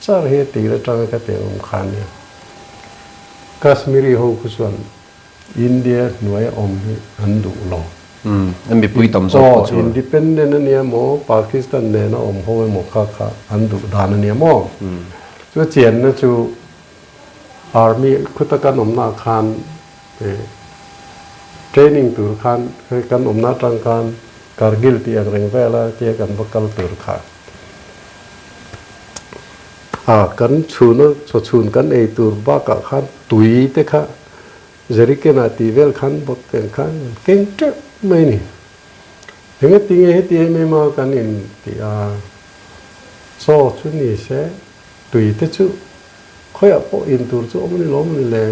char hi a tir atanga ka tih awm kha nia. Kashmiri ho khu chuan India hnuaia awm hi an duh lo. An mipui tam zawk pawh chu. Aw, independent a nia maw, Pakistan nena awm ho emaw kha kha an duh dan a nia maw. Chu chianna chu Army khuta kan awmna khan training tur khan kan awmna atang khan Kargil tih ang reng vela tia kan va kal tur kha. A kan chhuna chaw chhun kan ei tur bakah khan tui te kha jerrycan ah tih vel khan bawt tel khan an keng teuh mai a ni. Engati nge heti em em a kan in tih a, chaw chu ni se tui te chu khawiah pawh in tur chu awm a ni lawm a ni le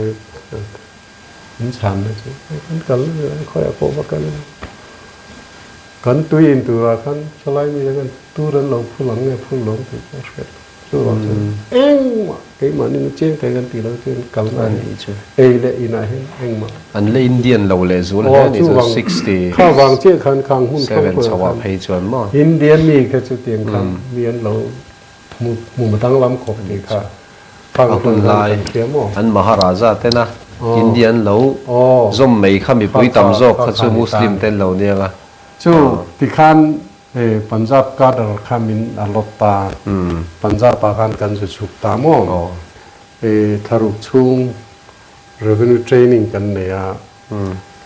in chhanna chu kan kal khawiah pawh va kal ila. Kan tui in turah khan chalai mi te khan tur an lo phul ang nge phul lo ang tih pawh hriat lo. Chuvang chuan engmah keimahni na chiang thei kan tih lo chuan kalna hi ei leh inah hian engmah. An la Indian lo leh zual hle a nih chu 60 Kha vang chiah khan khang hmun seven chho ah phei chuan maw. Indian mi kha chu tiang khan mi an lo hmu hmu danglam khawp tih kha khang A hun lai an Maharaja tena Indian lo zawm mai kha mipui tam zawk kha chu Muslim te an lo nia nga. Chu tikhan Punjab cadre kha min a lawt ta, Punjab ah khan kan zu chhuk ta maw? Thlaruk chhung revenue training kan nei a,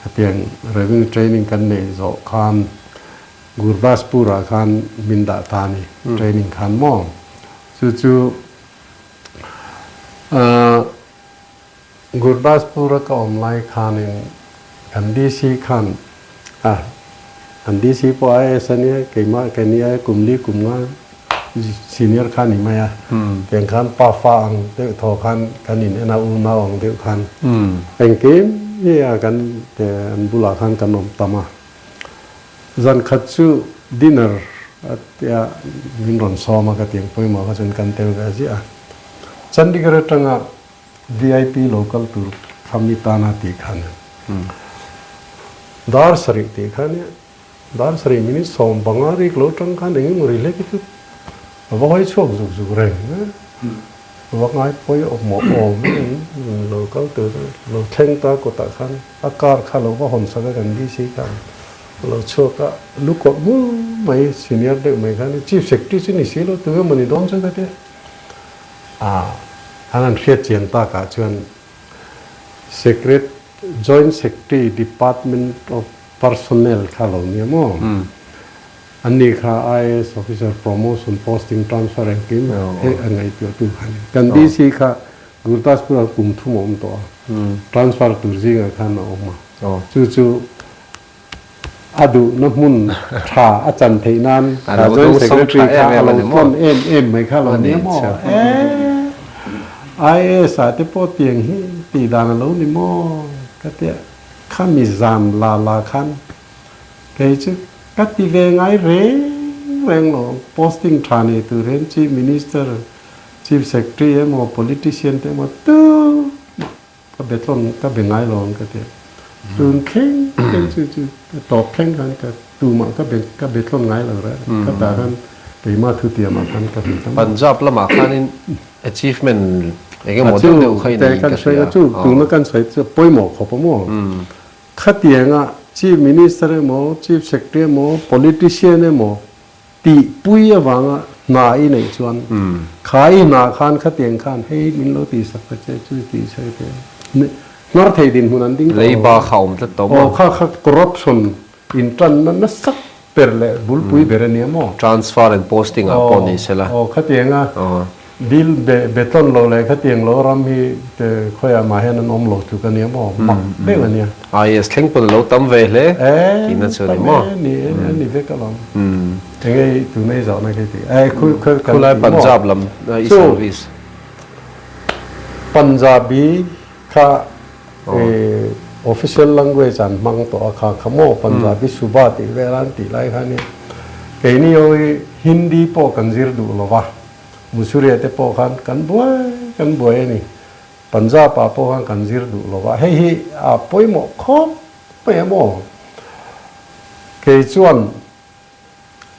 khatiang revenue training kan neih zawh khan Gurdaspur ah khan min dah ta a ni training khan maw? Chu chu Gurdaspur a ka awm lai khanin kan DC khan a an DC pawh IAS a nia keimah ka nia kum li kum nga senior kha ni mai a tiang khan pa fa ang deuh thaw khan kan in en a unau ang deuh khan engkim hi a kan an bulah khan kan awm tam a zan khat chu dinner a tia min rawn sawm a ka tiang pawimawh kha chuan kan tel ve ziah a Chandigarh atanga VIP lo kal tur kha mi tana tih khan dar sarih tih kha nia dar sarih minute sawm panga rik lo tang khan eng emaw ri hlek hi chu a va hawi chhuak zuk zuk reng a va ngai pawi awm awm lo kal tur lo thleng ta kawtah khan a car kha lo va hawn sak a kan DC khan lo chhuak a lu kawrh bur mai senior deuh mai khan chief secretary chu ni si lo tu emaw ni dawn chu ka tia. A an han hriat chian takah chuan Secret Joint Secretary Department of Personnel kha lo nia maw? Anni kha IAS officer promotion posting transfer engkim he a ngaihtuahtu kha a ni. Kan DC kha Gurdaspur-ah kum thum a awm tawh a, transfer tur zingah khan a awm a. Chu chu A duhna hmun tha a chan theih nan kha Joint Secretary kha a lo thawn em em mai kha lo nia maw? Eeh IAS ah te pawh tiang hi tih dan a lo ni maw? Ka tia khami zan la la khan kei chu ka ti ve ngai reng reng lo posting tha nei tur hian Chief Minister, Chief Secretary emaw Politician te emaw tumah. Ka be tlawn ka be ngai lo ang ka ti a. Tun thleng thleng chu chu tawp thleng khan ka tumah ka be ka be tlawn ngai lo reh reh. Khatah khan keimah thutiamah khan ka hmu ta mai. Punjab lamah khanin achievement eng emaw deuh deuh kha i nei in ka hria. Chu tuna kan sawi chu pawimawh khawp a maw? Khatianga Chief Minister emaw Chief Secretary emaw politician emaw Tihpui avanga hna i neih chuan kha i hna khan khatiang khan hei min lo tihsak ta che chu tih sawi te hnar thei dinhmun an ding tawh lo. Leiba kha awm tlat tawh maw? Aw kha kha corruption intanna nasa ber leh bulpui ber a nia maw? Transfer and posting ah pawh ni sela. Aw khatianga Dil be betawn lo leh khatiang lo ram hi te khawiah mah hian an awm lo tluk a nia maw? Mak deuh a nia. IAS thleng pawn a lo tam ve hle tihna chu a ni maw? Tam e, ni e, a ni vek alawm. Enge i tuna i zawhna khi tih? E, khu khu kan Khulai ti maw? Punjab lam i Chu service. Punjabi kha e official language an hmang tawh a kha kha maw? Punjabi Suba tih vel an tih lai kha nia. Keini ho hi Hindi pawh kan zir duh lo va. Musuria te pawh khan kan buai kan buai a ni. Punjab ah pawh khan kan zir duh lo va, hei hi a pawimawh khawp mai a maw? Kei chuan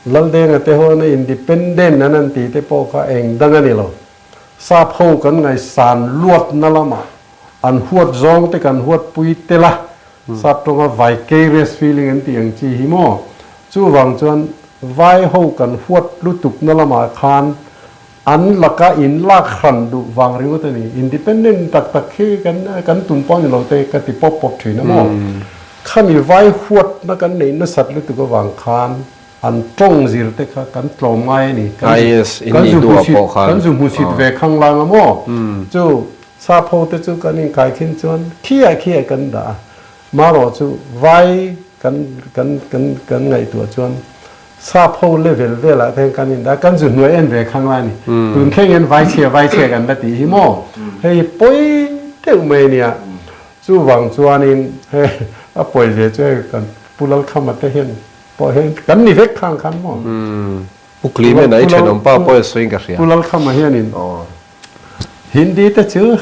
Laldenga te ho na independent an an tih te pawh kha eng dang a ni lo. Sap ho kan ngaihsan luatna lamah an huat zawng te kan huat pui tel a, Sap tawnga vicarious feeling an tih ang chi hi maw? Chuvang chuan vai ho kan huat lutukna lamah khan an laka in lak hran duh vang ringawt a ni. Independent tak tak hi kan kan tum pawh a ni lo te ka ti pawp pawp thin a maw? Khami vai huatna kan neih nasat lutuk avang khan an tawng zir te kha kan tlawm ngai a ni. Kan zu hmusit kan zu hmusit ve khanglang a maw? Chu Sap ho te chu kan inkai khin chuan khiah khiah kan dah a, marawh chu vai kan kan kan kan ngaihtuah chuan sap ho level velah te hian kan indah a, kan zu hnuai en ve khang lai a ni. Tun thleng hian vai chhia vai chhia kan la tih hi maw? Hei pawi deuh mai a nia. Chuvang chuanin hei a pawi ve chu hei kan Pu Lalkhama te hian pawh hian kan ni vek khang khan maw? Pu Clement-a i thenawmpa pawh a sawiin ka hria. Pu Lalkhama hianin Hindi te chu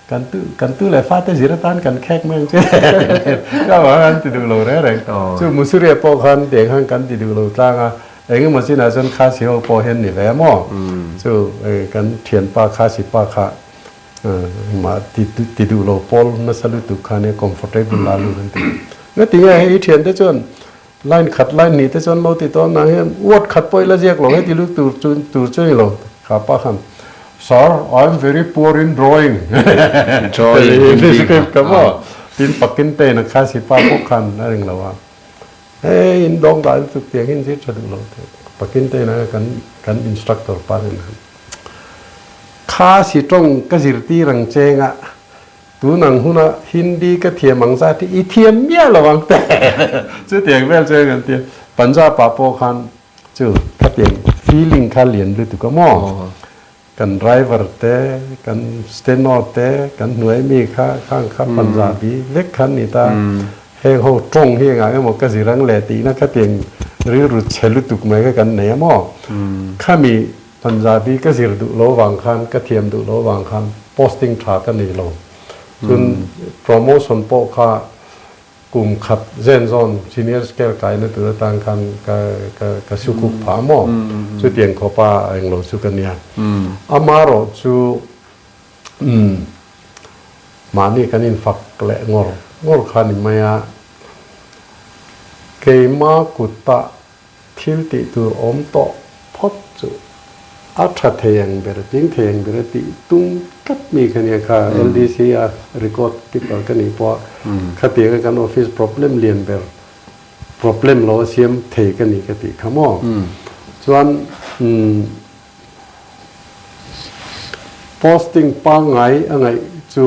kan tu kan tu leh fate zir atan kan khek mai ang che ka vang an ti duh lo reng reng. Chu Musuria pawh khan tiang khan kan ti duh lo tlang a, engemaw chinah chuan Khasi ho pawh hian ni ve maw? Chu kan thianpa Khasi pa kha engmah ti ti duh lo pawl nasa lutuk khan e comfortable la lu kan ti. Nga tinge hei i thiante chuan line khat line hnih te chuan lo ti tawh nang hian word khat pawh i la ziak lo heti lut tur chu tur chu ni lo kha pa khan Sir I am very poor in drawing Drawing ka maw tin pakin te in a kha si pa pawh khan a ring lo a hei in dawng dan chu tiang hin zir tha duh lo te pakin te in a kan kan instructor pa nen khan kha si tawng ka zirtir ang cheng a Tun ang huna Hindi ka thiam ang zat hi i thiam miah lo ang te chutiang vel chuan kan ti a. Punjab ah pawh khan chu khatiang feeling kha lian lutuk a maw? Kan driver te, kan steno te, kan hnuai mi kha khang kha Punjabi vek khan ni ta. Heng ho tawng hi engah emaw ka zir ang leh tihna khatiang rilru chhe lutuk mai kha kan nei a maw? Khami Punjabi ka zir duh lo vang khan, ka thiam duh lo vang khan posting tha ka nei lo. Chun promotion pawh kha kum khat zen zawn senior scale kaina tur atang khan ka ka ka sukuk phah maw? Chutiang khawpa englo chu ka nia. Amarawh chu umm mahni kan infak leh ngawr ngawr kha ni mai a, keima kutah Thil tih tur awm tawh phawt chu a tha thei ang ber, tling thei ang ber a tih tum tlat mi kha nia kha LDC a record keeper ka nih pawh khatianga kan office problem lian ber problem lo a siam thei ka ni ka tih kha maw. Chuan posting pangngai a ngaih chu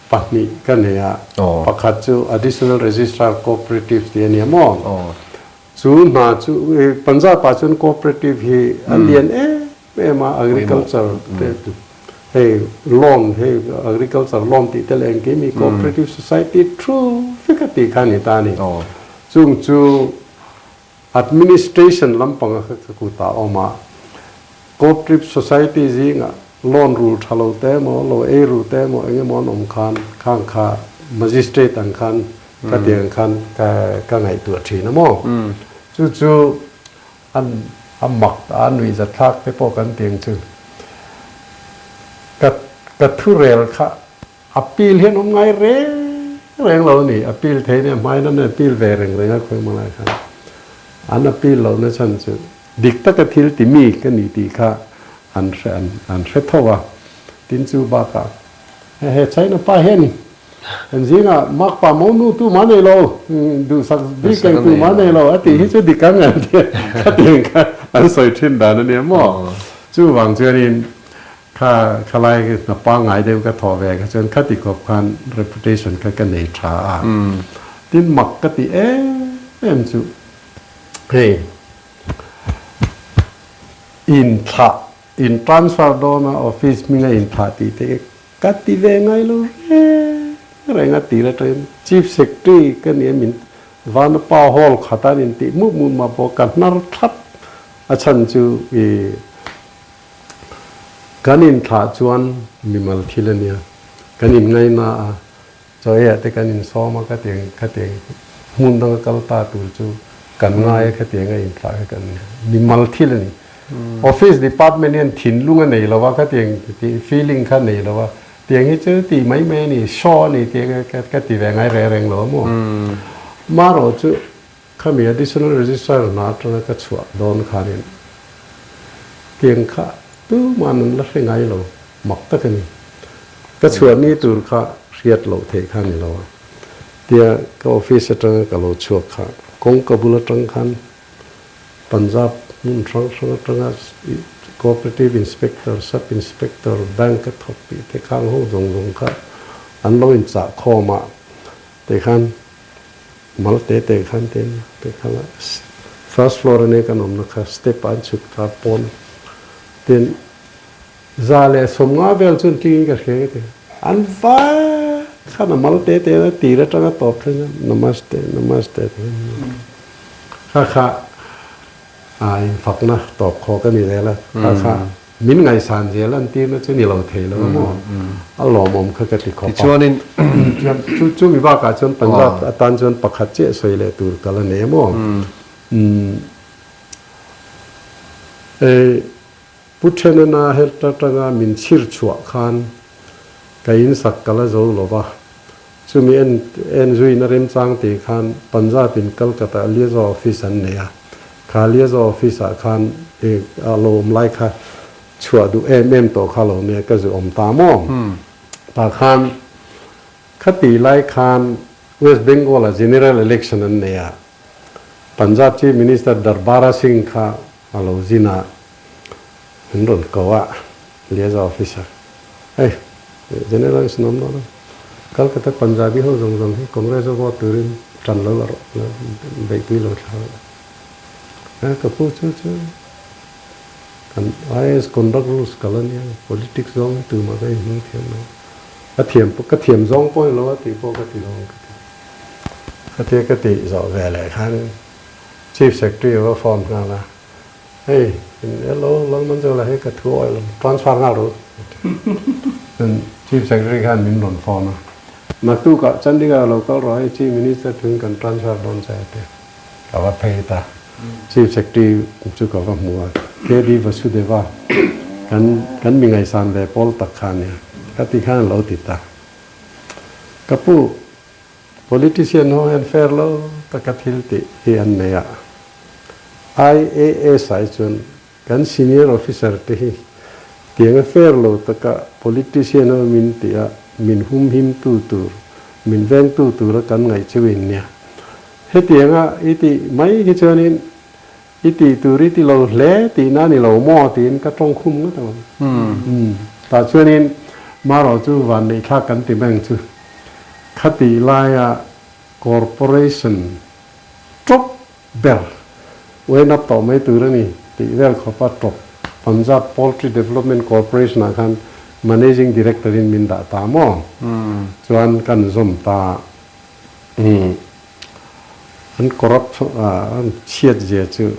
pahnih ka nei a, pakhat chu additional registrar cooperative tih a nia maw. Chu hna chu Punjab ah chuan cooperative hi a lian em em a, agriculture te hei loan hei agriculture loan tih te leh engkim hi cooperative society thu vek a tih kha a ni ta a ni. Chung chu administration lampang a kha ka kut ah a awm a, cooperative society zingah. Loan rul tha lo te emaw, lo ei ru te emaw eng emaw an awm khan khang kha magistrate ang khan ka tih ang khan ka ka ngaihtuah thin a maw? Chu chu an a mak a nuihzatthlak te pawh kan ti ang chu. Ka ka thurel kha appeal hian awm ngai reng reng lo a ni. Appeal thei nia hmain an appeal ve reng reng a khawi hmang lai khan an appeal lohna chhan chu Dik taka thil ti mi ka ni tih kha an hre an hre tho a, tin chu bakah he he China pa hian kan zingah makpa monu tu mah nei lo, duhsak bik eng tu mah nei lo a tih hi chu dik ang an ti a tih kha an sawi thin dan a nia maw? Chuvang chuanin kha khalai hna pangngai deuh ka thawh ve kha chuan khati khawp khan reputation kha ka nei tha a, tin mak ka ti em em chu Hei inthlah in transfer dawn a office hminga inthlah tih te ka ti ve ngai lo reng reng a tir atangin Chief Secretary ka ni a min Vanapa Hall khata an intih mup mup mah pawh ka hnar thlap a chhan chu ih kan inthlah chuan mimal thil a nia kan inngaina a Chaw eiah te kan insawm a, khatiang khatiang hmun danga kal ta tur chu kan ngai a, khatiang a inthlah kha kan mimal thil a ni. Office department hian thinlung a nei lo a, khatiang tih feeling kha nei lo a, tiang hi chu tih mai mai a ni, show a ni tih ka ti ve ngai reng reng lo a maw. Marawh chu khami additional registrar hna atanga ka chhuah dawn khanin tiang kha tuman an la hre ngai lo. Mak tak a ni. Ka chhuah ni tur kha hriat loh theih kha a ni lo a. Tia ka office atanga ka lo chhuak kha kawngka bul atang khan Punjab hmun hrang hrang atanga Cooperative Inspector, Sub Inspector, Bank a thawk tih te khang ho zawng zawng kha an lo inchah khawm a. Tikhan mal te te khan te te kha la first floor ania kan awmna kha step ah an chhuk ta pawn tin 150 vel chuan tlingin ka hria ka ti. An va khan a mal te te a tir atanga tawp thleng a namaste namaste ti hian kha kha a infakna tawp khawk a ni zel a kha kha min ngaihsan zel an tirna chu ni lo thei lo a maw a lawmawm kha ka ti khawp a. Tichuanin chuan chu chumi bakah chuan Punjab atan chuan pakhat chiah sawi leh tur ka la nei a maw. Pu Thenana helta tanga min chhir chhuah khan ka insak ka la zo lo va, chumi en en zuina remchang tih khan Punjab in Calcutta liaison office an nei a, kha liaison office ah khan i a lo awm lai kha chhuah duh em em tawh kha lo nia ka zu awm ta maw? Tah khan khati lai khan West Bengal ah General Election an nei a, Punjab Chief Minister Darbara Singh kha A lo zin a, an rawn ko a, liaison officer, Hei, General is nawm dawn a, Calcutta Punjabi ho zawng zawng hi Congress a vote turin tan lo la rawh, beihpui lo thla rawh. A, ka pu chu chu kan IAS conduct rules kal a nia, politics zawng hi tumah ka inhmang thiam lo. Ka thiam ka thiam zawng pawh ni lo a tih pawh ka ti lo ang ka ti. Khatia ka tih zawh ve leh khan Chief Secretary a va phone nghal a, Hei, in hello Lalmanzuala hi ka thu awih lo, transfer nghal ru. Chuan Chief Secretary khan min rawn phone a, Naktukah Chandigarh lo kal rawh hei Chief Minister thuin kan transfer dawn che a ti. Ka va phei ta. Chief Secretary chu ka va hmu a, KD Vasudeva kan kan mi ngaihsan ve pawl tak kha a nia, ka ti khan a lo ti ta. Ka pu, Politician ho hian fair lo taka thil tih hi an nei a, IAS ah hi chuan kan senior officer te hi tianga fair lo taka politician ho min tih a, min humhim tu tur, min veng tu tura kan ngaih chu in nia. Hetianga i tih mai hi chuanin i tih tur i ti lo hle tihna a ni lo maw tiin ka tawng khum ngawt ang. Tah chuanin marawh chu vanneihthlak kan ti beng chu khatih laia corporation tawp ber wen up tawh mai tur a ni tih vel khawpa tawp Punjab Poultry Development Corporation ah khan Managing Director in min dah ta maw chuan kan zawm ta. An corrupt an chhiat zia chu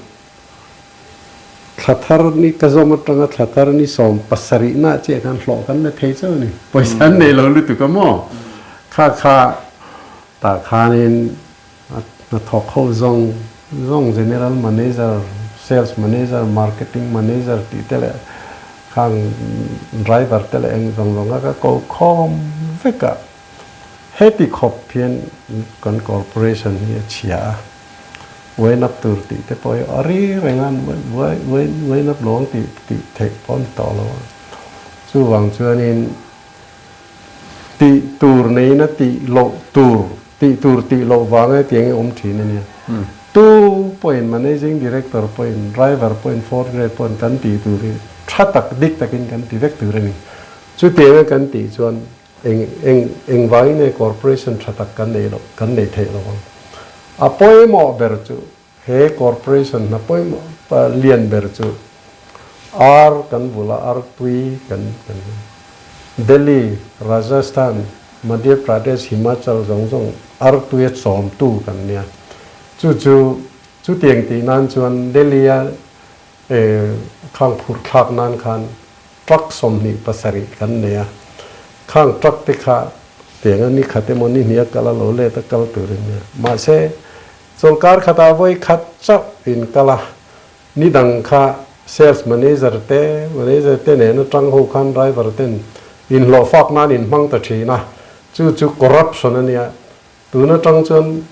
Thla thar ni ka zawm atanga thla thar ni 70 na chiah khan hlawh kan la thei chauh a ni. Pawisa an nei lo lutuk a maw? Kha kha tah khanin a hnathawk ho zawng zawng General Manager, Sales Manager, Marketing Manager tih te leh khang driver te leh eng zawng zawng kha ka ko khawm vek a. Heti khawp hian kan corporation hi a chhia a, uain up tur tih te pawh hi a ri reng a, uain up lawng tih tih theih pawh a ni tawh lo a. Chuvang chuanin tih tur neiin a tih loh tur, tih tur tih loh vanga hetiang hi a awm thin a nia. Tu pawhin managing director pawhin, driver pawhin, fourth grade pawhin kan tih tur hi tha tak, dik takin kan ti vek tur a ni. Chutianga kan tih chuan Eng eng eng vangin nge corporation tha tak kan neih loh kan neih theih lo ang? A pawimawh ber chu he corporation hna pawimawh lian ber chu ar kan bula ar tui kan kan Delhi, Rajasthan, Madhya Pradesh, Himachal zawng zawng ar tuia chawmtu kan nia. Chu chu chutiang tih nan chuan Delhi-a khang phurh thlak nan khan Truck 27 kan nei a, khang truck te kha tiang a ni khat emaw ni hnih a kal a lo let a kal tur in nia. Mahse, chawlkar khatah vawi khat chauh in kal a, ni dang kha sales manager te, manager te nen atang ho khan driver ten inhlawh fak nan in hmang ta thin a, chu chu corruption a nia. Tun atang chuan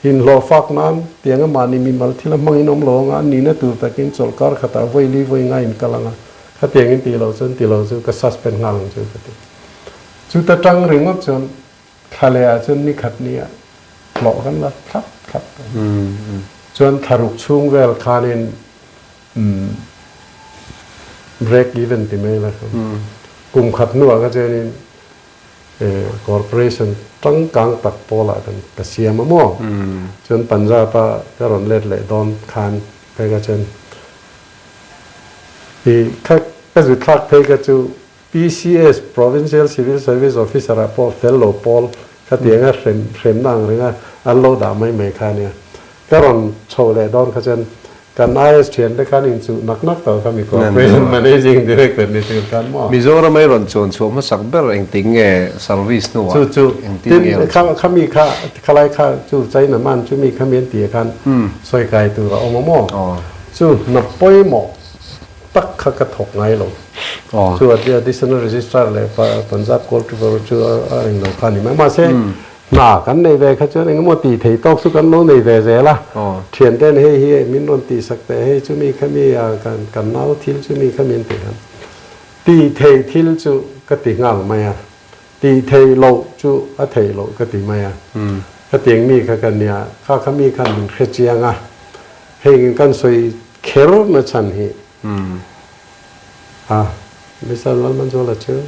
Inhlawh fak nan tianga mahni mimal thil a hmangin awm lo anga a nihna tur takin chawlhkar khatah vawi li vawi nga in kal anga khatiangin tih loh chuan ti lo chu ka suspend nghal ang chu ka ti. Chuta tang ringawt chuan thla leh ah chuan ni khat ni ah hlawh kan la thlap thlap ta. Chuan thlaruk chhung vel khanin break even ti mai la kum khat hnuah kha chuanin Corporation tangkang tak pawlah kan ka siam a maw? Chuan Punjab a ka rawn let leh dawn khan phei kha chuan i kha ka zu thlak phei kha chu PCS Provincial Civil Service Officer ah pawh fel lo pawl khatiang a hrem hremna ang ringa an lo dah mai mai kha ania. Ka rawn chhoh leh dawn kha chuan kan IS thian te khan inchuh nak nak tawh kha mi Corporation Managing Director ni tur khan maw? Mizoram ei rawn chuan chhuah hmasak ber engtik nge service hnuah Chu chu engtin nge tin rawn kha kha mi kha khalai kha chu China man chu mi kha mi an tih ah khan sawi kai tur a awm a maw? Chu hna pawimawh tak kha ka thawk ngai lo. Chu Additional Registrar leh Punjab Coal chu a englo kha a ni mai. Mahse Hna kan nei ve kha chuan engemaw tih thei tawk chu kan lo nei ve zel a, thianten hei hi min rawn tih sak teh hei chumi khami a kan kan nau thil chumi khami an tih khan tih theih thil chu ka ti nghal mai a, tih theih loh chu a theih loh ka ti mai a, khatiang mi kha ka nia, kha kha mi khan min hre chiang a, hei kan sawi kher na chhan hi a Mister Lalmanzuala chu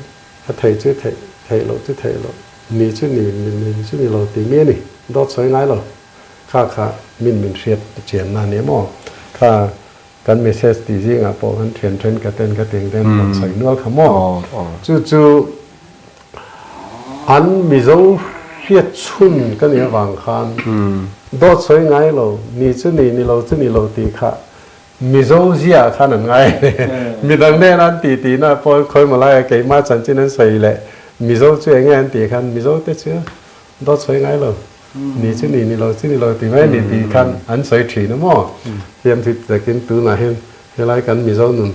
A theih chu theih, theih loh chu theih loh, ni chu ni, ni chu ni lo tih mi a ni. Dawt sawi ngai lo. Kha kha min min hriat chianna a ni maw? Kha kan message tih zingah pawh kan thian then ka ten ka tiang ten rawn sawi nual kha maw? Chu chu an Mizo hriat chhun ka nih avang khan dawt sawi ngai lo, ni chu ni, ni lo chu ni lo tih kha Mizo zia khan an ngai a ni. Midang nen an tih tihna pawh khawimaw laia keimah chanchin an sawi leh Mizo chu enge an tih khan Mizo te chu dawt sawi ngai lo, ni chu ni, ni lo chu ni lo tih mai a ni tih khan an sawi thin a maw? Thiam thut takin tunah hian helai kan Mizo nun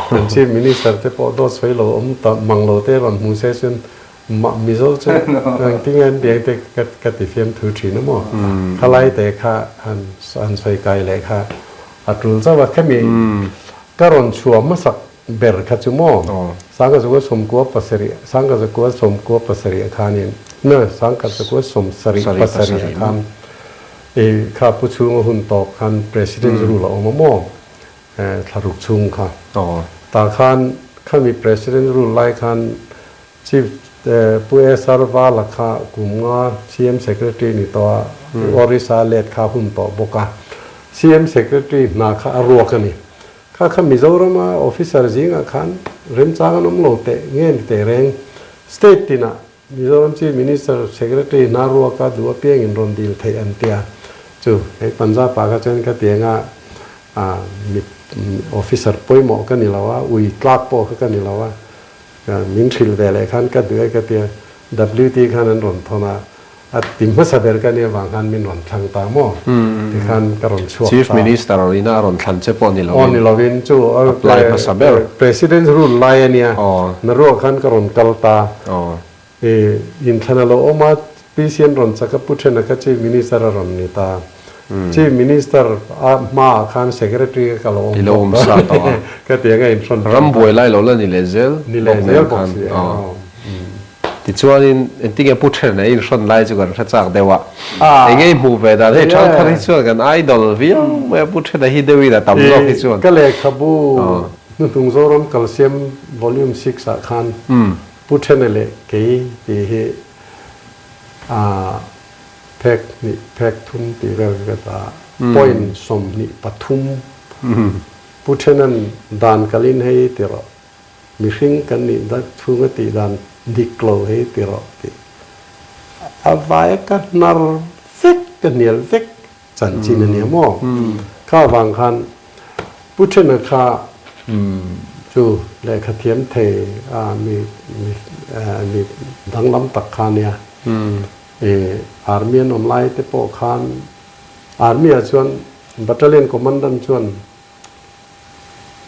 kan Chief Minister te pawh dawt sawi lo awm ta mang lo te rawn hmu se chuan mah Mizo chu engtin nge an biang te ka ti fiam thu thin a maw? Khalai te kha han sawi kai leh kha A tul zauh a, khemi ka rawn chhuah hmasak ber kha chu maw? Sangkazakua sawmkua pasarih, Sangkazakua sawmkua pasarih khanin, na, Sangkazakua sawmsarih pasarih khan i kha pu chhunga hun tawp khan President rule a awm a maw? Thlaruk chhung kha. Tah khan khami President rule lai khan Chief Pu SR Vala kha kum nga CM Secretary ni tawh a, Orissa let kha hun tawh bawk a. CM Secretary hna kha a ruak a ni. Kha kha Mizorama officer zingah khan remchang an awm lo teh nge ni teh reng. State tinah Mizoram Chief Minister Secretary hna ruaka duh apiangin rawn dil theih an tia. Chu hei Punjab ah kha chuan ka ti anga. Mi officer pawimawh ka ni lo a, ui tlak pawh kha ka ni lo a, min hrilh ve leh khan ka duh e ka tia, WT khan an rawn thawn a, a ti hmasa ber ka nih avang khan min rawn thlang ta maw? Tikhan ka rawn chhuak ta. Chief Minister ina a rawn thlan che pawh ni lovin. Aw ni lovin chu apply hmasa ber. President's rule lai a nia, Naruah khan ka rawn kal ta. I inthlan a lo awm a, PC an rawn chak a, Pu Thena kha Chief Minister a rawn ni ta. Chief Minister a hmaah khan Secretary ka lo awm bawk ta. Ka ti anga inhrawn ṭan. Ram buai lai lo la ni leh zel bawk nen khan. Tichuanin engtinge Pu Thena inhrawn lai chu kan hre chak deuh a. Enge i hmuh ve dan? Hei ṭhangthar hi chuan kan idol viau mai a, Pu Thena hi deuhin a tam zawk hi chuan. Ka lehkhabu hnuhnung Zoram Kalsiam Volume 6 ah khan Pu Thena leh kei tih hi phek hnih, phek thum tih vel ka ta point 23. Pu Thena'n dan kalin hei ti rawh, mihring kan nih chhunga tih dan dik lo hei ti rawh tih a vai ka hnar vek, ka hnial vek chanchin a nia maw? Kha vang khan Pu Thena kha chu lehkha thiam thei a mi mi danglam tak kha a nia. Army an awm lai te pawh khan Army ah chuan Battalion Commandant chuan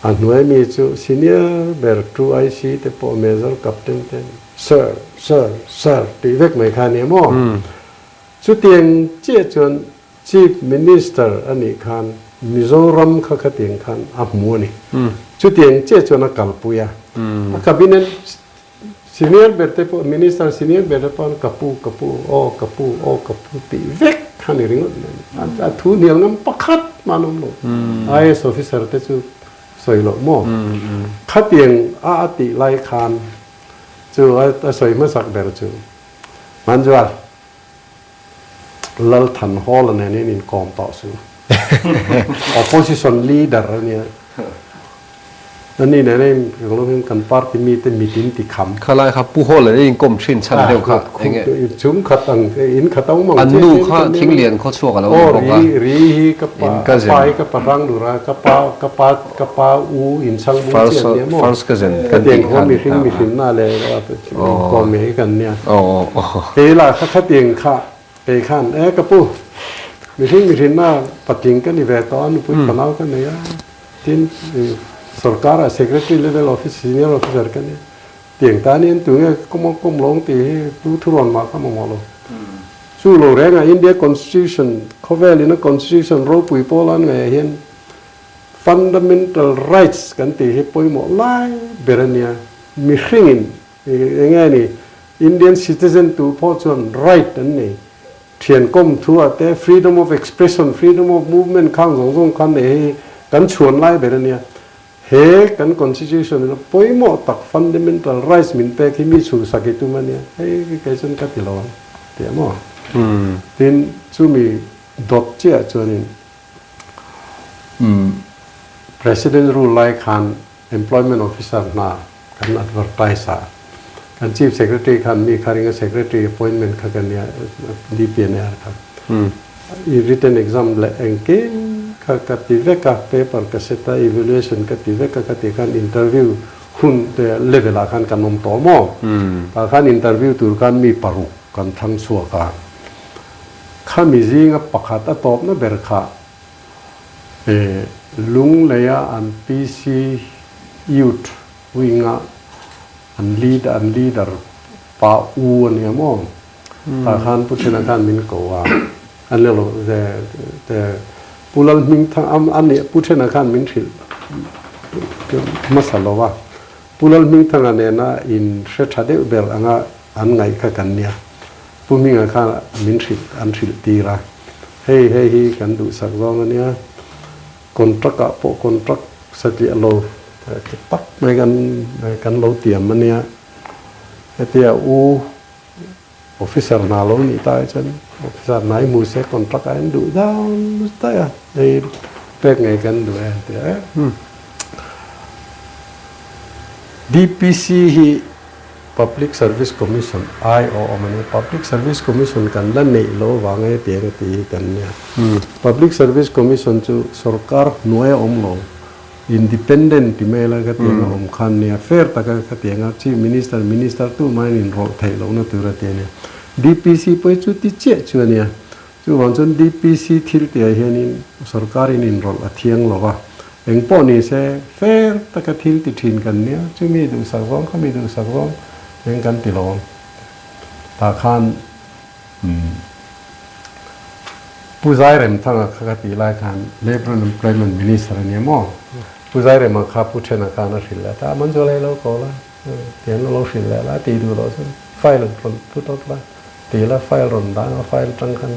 a hnuai mi chu senior ber 2IC te pawh Major Captain te Sir, Sir, Sir tih vek mai kha a nia maw? Chutiang chiah chuan Chief Minister a nih khan Mizoram kha khatiang khan a hmu a ni. Chutiang chiah chuan a kalpui a. A cabinet senior ber te pawh, Minister senior ber te pawh an ka pu, ka pu, aw ka pu, aw ka pu tih vek kha ni ringawt mai a ni. A thu hnial ngam pakhat mah an awm lo. IAS officer te chu sawi loh maw? Khatiang a a tih lai khan chu a sawi hmasak ber chu Manzual, Lal Thanhawla nen in inkawm tawh suh. Opposition leader a nia. Ani nen a in lo hian kan party mite mit in ti kham. Khalai kha Pu Hawla nen inkawm thin chhan deuh kha enge? Chung khat ang in khat ang mang An nu kha Thinglian khaw chhuak a lo ni bawk a. Aw ri hi ka pa ka pa hi ka pa hrang dur a ka pa ka pa ka pa u inchhang bung chi an nia maw? First cousin kan tih khan. Mihring mihrinna leh inkawm hi kan nia. Kei lah kha khatiang kha kei khan e ka pu mihring mihrinna patling ka ni ve tawh a nupui fanau ka nei a tin sorkar ah secretary level office senior officer ka nia tiang tan hian tunge kawm kawm lawng tih hi tu thurawn mah ka mamawh lo chu lo reng ah India constitution khawvel in a constitution ropui pawl an ngaih ah hian fundamental rights kan tih hi pawimawh lai ber a nia mihring in Eng nge ni, Indian citizen tu pawh chuan right an nei. Thian kawm thu ah te freedom of expression, freedom of movement khang zawng zawng khan nei hei kan chhuan lai ber a nia. He kan constitution ina pawimawh tak fundamental rights min pek hi mi chhuhsak i tum a nia. Hei kei chuan ka ti lo ang tih a maw? Tin, chumi dawt chiah chuanin President rule lai khan Employment Officer hna kan advertise a, kan Chief Secretary khan mi kha ringa Secretary appointment kha kan nia DPNR kha i written exam leh engkim kha ka ti vek a, paper ka set a, evaluation ka ti vek a ka tih khan interview hun te level ah khan kan awm tawh maw? Tah khan interview tur khan mi paruk kan thlang chhuak a, khami zinga pakhat a tawpna ber kha E Lungleia an PC Youth Wing-a an lead an leader pa U a nia maw? Tah khan Pu Thena khan min ko a, an le lo te te Pu Lalhmingthang a nih Pu Thena khan min hrilh hmasa lo a, Pu Lalhmingthanga nena in hre tha deuh ber anga an ngaih kha kan nia. Pu Hminga kha min hrilh an hrilh tir a, hei hei hi kan duhsak zawng a nia, contract ah pawh contract satliah lo tak mai kan kan lo tiam a nia, hetia u officer hna lo nih ta hi chuan officer hna hi hmu se contract ah hian duh dan daih a, hei pek ngei kan duh e a ti a. DPC hi. Public Service Commission ai awh awm a nia. Public Service Commission kan la neih loh avanga hetiang a ti hi kan nia. Public Service Commission chu sorkar hnuaia awm lo, independent ti mai la khatiang a awm khan nia. Fair taka khatianga Chief Minister, Minister tumahin inrawlh theih lohna tur a ti a nia. DPC pawh hi chu ti chiah chu a nia. Chuvang chuan DPC thil tihah hianin sorkarin inrawlh a thiang lo va, eng pawh ni se fair taka thil ti thin kan nia, chumi duhsak zawng khami duhsak zawng eng kan ti lo ang. Tah khan Pu Zairemthanga kha ka tih lai khan Labour and Employment Minister a nia maw? Pu Zairema kha Pu Thena khan a hrilh leh ta, Manzuala hi lo ko la, tiang a lo hrilh leh la, tih duh loh chuan file rawn put out la. Ti la file rawn dang a file tang khan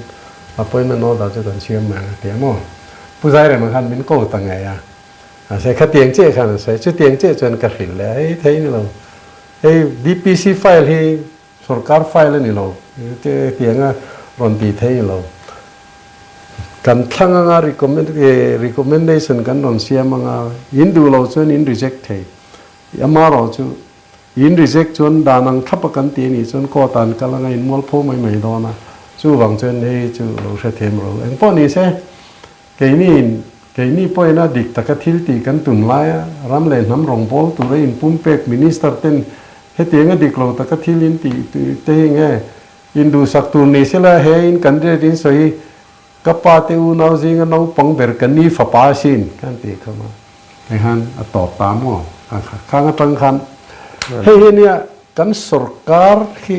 appointment order chu kan siam mai ang a ti a maw? Pu Zairema khan min ko ta ngei a, mahse khatiang chiah khan a sawi, chutiang chiah chuan ka hrilh leh a, hei thei ni lo, hei DPC file hi sorkar file a ni lo, tianga rawn ti thei ni lo, kan thlang anga recommendation kan rawn siam anga in duh lo chuan in reject thei, amarawh chu In reject chuan dan ang thlap a kan ti anih chuan court ah an kal anga in mualpho mai mai dawn a, chuvang chuan hei chu lo hrethiam ro. Engpawh ni se, keini in keini pawhin a dik taka thil tih kan tum lai a, ram leh hnam rawngbâwl tura in pumpek minister ten hetiang a dik lo taka thil in tih te hi nge in duhsak tur ni sela he in candidate in sawi hi Ka pa te unau zinga naupang ber ka ni fapa asin kan tih kha maw hei khan a tawp ta maw khang atang khan hei hi nia kan sorkar hi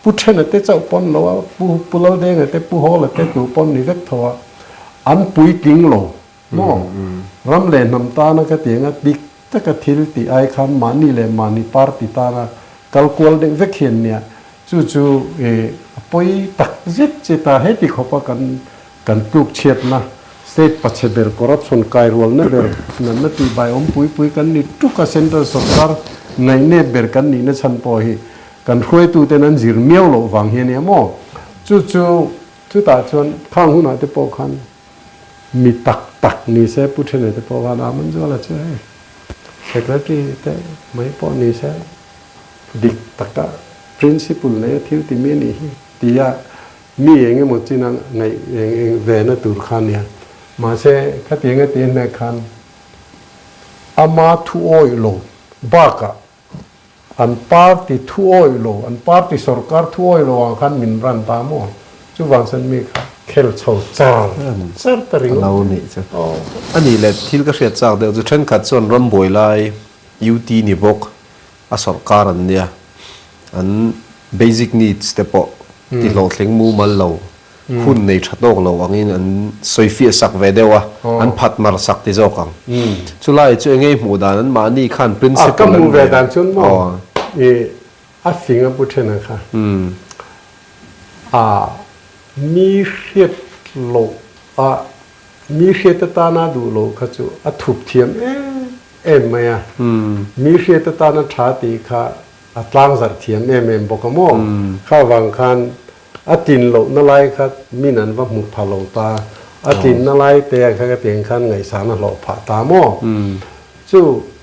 Pu Thena te chauh pawn lo a Pu Pu Laldenga te Pu Hawla te tu pawn ni vek tho a an puitling lo maw ram leh hnam tana ka ti anga dik taka thil tih ai khan mahni leh mahni party tana kal kual deuh vek hian nia Chu chu a pawi tak zet zet a, heti khawpa kan kan tluk chhiatna, state pachhe ber, corruption kairualna ber, natna tihbai awm pui pui kan ni tuk a, central sorkar ngaihnep ber kan nihna chhan pawh hi kan hruaituten an zir miau loh vang hi a nia maw? Chu chu chutah chuan khang hunah te pawh khan mi tak tak ni se Pu Thene te pawh khan a Manzuala chu hei secretary te mai pawh ni se, Dik taka principle nei a thil ti mi a nih hi tia mi eng emaw chin a ngaih eng eng ve na tur kha nia. Mahse khatiang a ti hnek khan ama thu awih lo bakah an party thu awih lo, an party sorkar thu awih lo ang khan min ran ta maw? Chuvang chuan mi kha khel chho char char ta ringawt. A lo nih chu. A nih leh thil ka hriat chak deuh chu thenkhat chuan rambuai lai UT ni bawk a sawrkar an nia, an basic needs te pawh ti hlawhtling mumal lo, hun nei tha tawk lo angin an sawifiah sak ve deuh a, an phat mar sak ti zawk ang. Chulai chu engei hmuh dan an mahni khan principle an nei a. Ka hmuh ve dan chuan maw i a fing a pu then a kha a mi hriat loh a Mi hriat atana duh loh kha chu a thup thiam em em mai a, mi hriat atana tha tih kha a tlangzarh thiam em em bawk a maw? Kha vang khan a tlin lohna lai kha min an va hmuh pha lo ta, a tlinna lai te ang kha ka ti ang khan ngaihsan a hlawh phah ta maw? Chu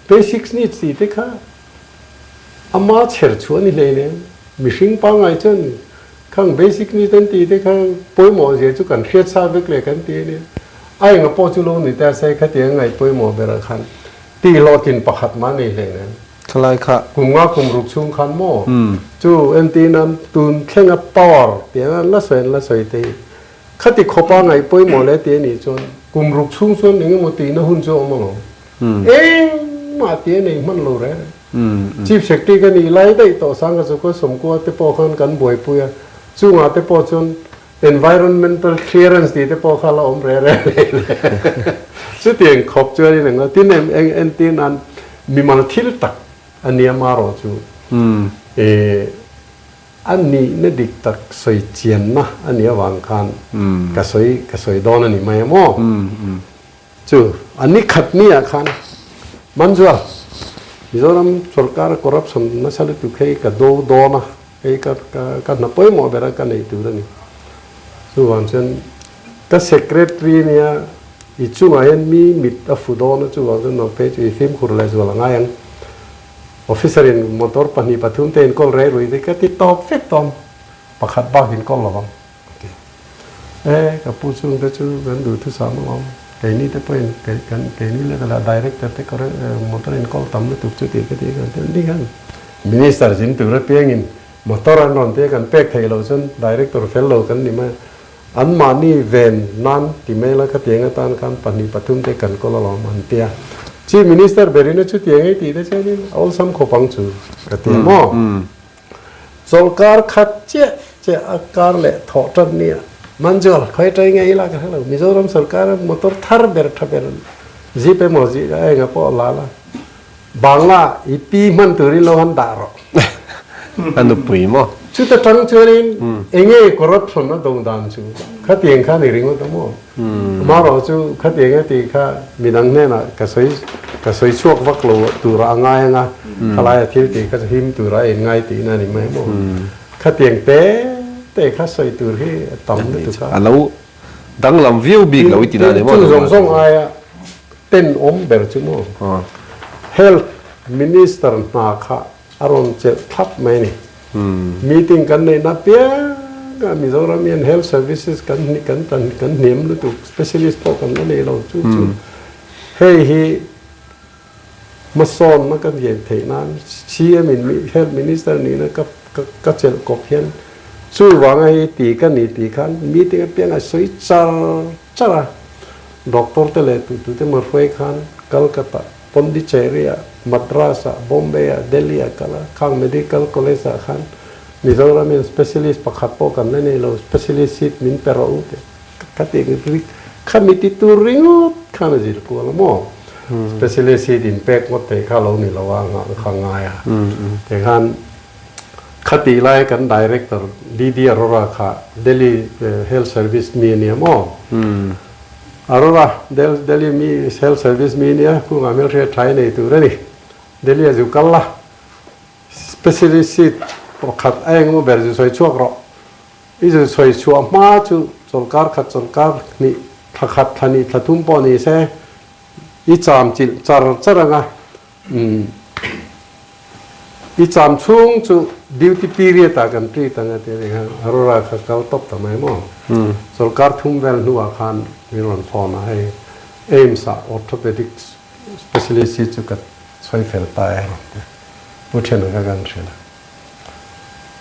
basics needs tih te kha Ama chher chhuah a ni hleinem. Mihring pangngai chuan khang basic needs an tih te kha pawimawh zia chu kan hriat sa vek leh kan ti a nia. A enga pawh chu lo ni ta se khatiang ngaih pawimawh berah khan tih hlawhtlin pakhat mah nei hleinem. Khalai kha. Kum nga kum ruk chhung khan maw chu entir nan tun thlenga power tiang an la sawi an la sawi te hi khati khawpa ngaih pawimawh leh ti a nih chuan kum ruk chhung chuan engemaw tihna hun chu a awm alawm. Engmah ti a nei hman lo reng reng. Chief Secretary ka nih lai daih tawh sang ka chu ka sawmkua te pawh khan kan buaipui a, chungah te pawh chuan environmental clearance tih te pawh kha la awm reng reng leh le. Chutiang khawp chuan in englo tin em eng entir nan mimal thil tak a nia marawh chu a nihna dik tak sawi chianna a nih avang khan ka sawi ka sawi dawn a ni mai a maw? Chu a ni khat ni ah khan Manzual, Mizoram sorkar corruption nasa lutuk hei ka do dawn a, hei ka ka hna pawimawh ber a ka nei tur a ni. Chuvang chuan ka secretary nia i chungah hian mi mit a fu dawn a, chuvang chuan nang phei chu i fimkhur leh zual a ngai ang. Officer in motor pahnih pathum te inkawl rei rui te ka ti tawp vek tawm pakhat bak inkawl lovang a ti. E ka pu chung te chu kan duhthusam alawm keini te pawhin kan keini level ah director te motor inkawl tam lutuk chu tih ka ti kan ti ni khan minister zin tur apiangin motor an rawn tia kan pek theih loh chuan director fel lo kan ni mai a. An mahni ven nan ti mai la khatiang atan khan pahnih pathum te kan kawl alawm an tia. Chief Minister berin a chutiang ei tih te chuanin a awlsam khawp ang chu ka ti a maw? Chawlhkar khat chiah chiah a kar leh thawh tan nia. Manzual, khawi aṭang nge ila ka hre lo. Mizoram sorkara motor thar ber tha ber jeep emaw a enga pawh a la la. Bangla i pi hman turin lo han dah rawh. A nupui maw? Chuta tang chuanin enge corruption a do dan chu khatiang kha ni ringawt a maw? Amaherawh chu khatiang a tih kha midang hnenah ka sawi ka sawi chhuak vak lo tura a ngai anga khalaia thil tih kha chu him tura a inngai tihna a ni mai maw? Khatiang te te kha sawi tur hi a tam lutuk a. A lo danglam viau bik lo i ti na ni maw? Chu zawng zawng aia Tenawm ber chu maw? Health Minister hna kha a rawn chelh thlap mai a ni. Meeting kan neih na piang a Mizoram hian Health Services kan kan kan hniam lutuk, specialist pawh kan la nei lo chu chu hei hi hmasawnna kan ngei theih nan CM in Health Minister nihna ka ka chelh kawp hian chuvanga hei ti ka ni tih khan meeting apiang a sawi char char a. Doctor te leh tu tute maw hruai khan Calcutta, Pondicherry ah, Madras ah, Bombay ah, Delhi ah kal a, khang Medical College ah khan Mizoram in specialist pakhat pawh kan la nei lo, specialist seat min pe rawh u tih ka ti kha mi ti tur ringawt khan a zir kual a maw? Specialist seat in pek ngawt thei kha lo ni lo a nghah kha ngai a, tikhan Khatih lai kan Director DD Arora kha Delhi Health Service mi a nia maw? Arora, Delhi mi Health Service mi a nia, kungah hmelhriat tha i nei tur a ni. Delhi a zu kal la, Specialist seat pakhat a engemaw ber zu sawi chhuak rawh. I zu sawi chhuah hma chu chawlkar khat chawlkar hnih thla khat thla hnih thla thum pawh ni se i cham chilh char char ang a. I cham chhung chu duty period ah kan treat ang a ti a ni kha, Arora kha kal tawp ta mai maw? Sorkar thum vel hnuah khan min rawn phone a, hei AIIMS ah orthopedic specialist hi chu ka sawi fel ta e rawn ti a, Pu Thena kha kan hrilh a.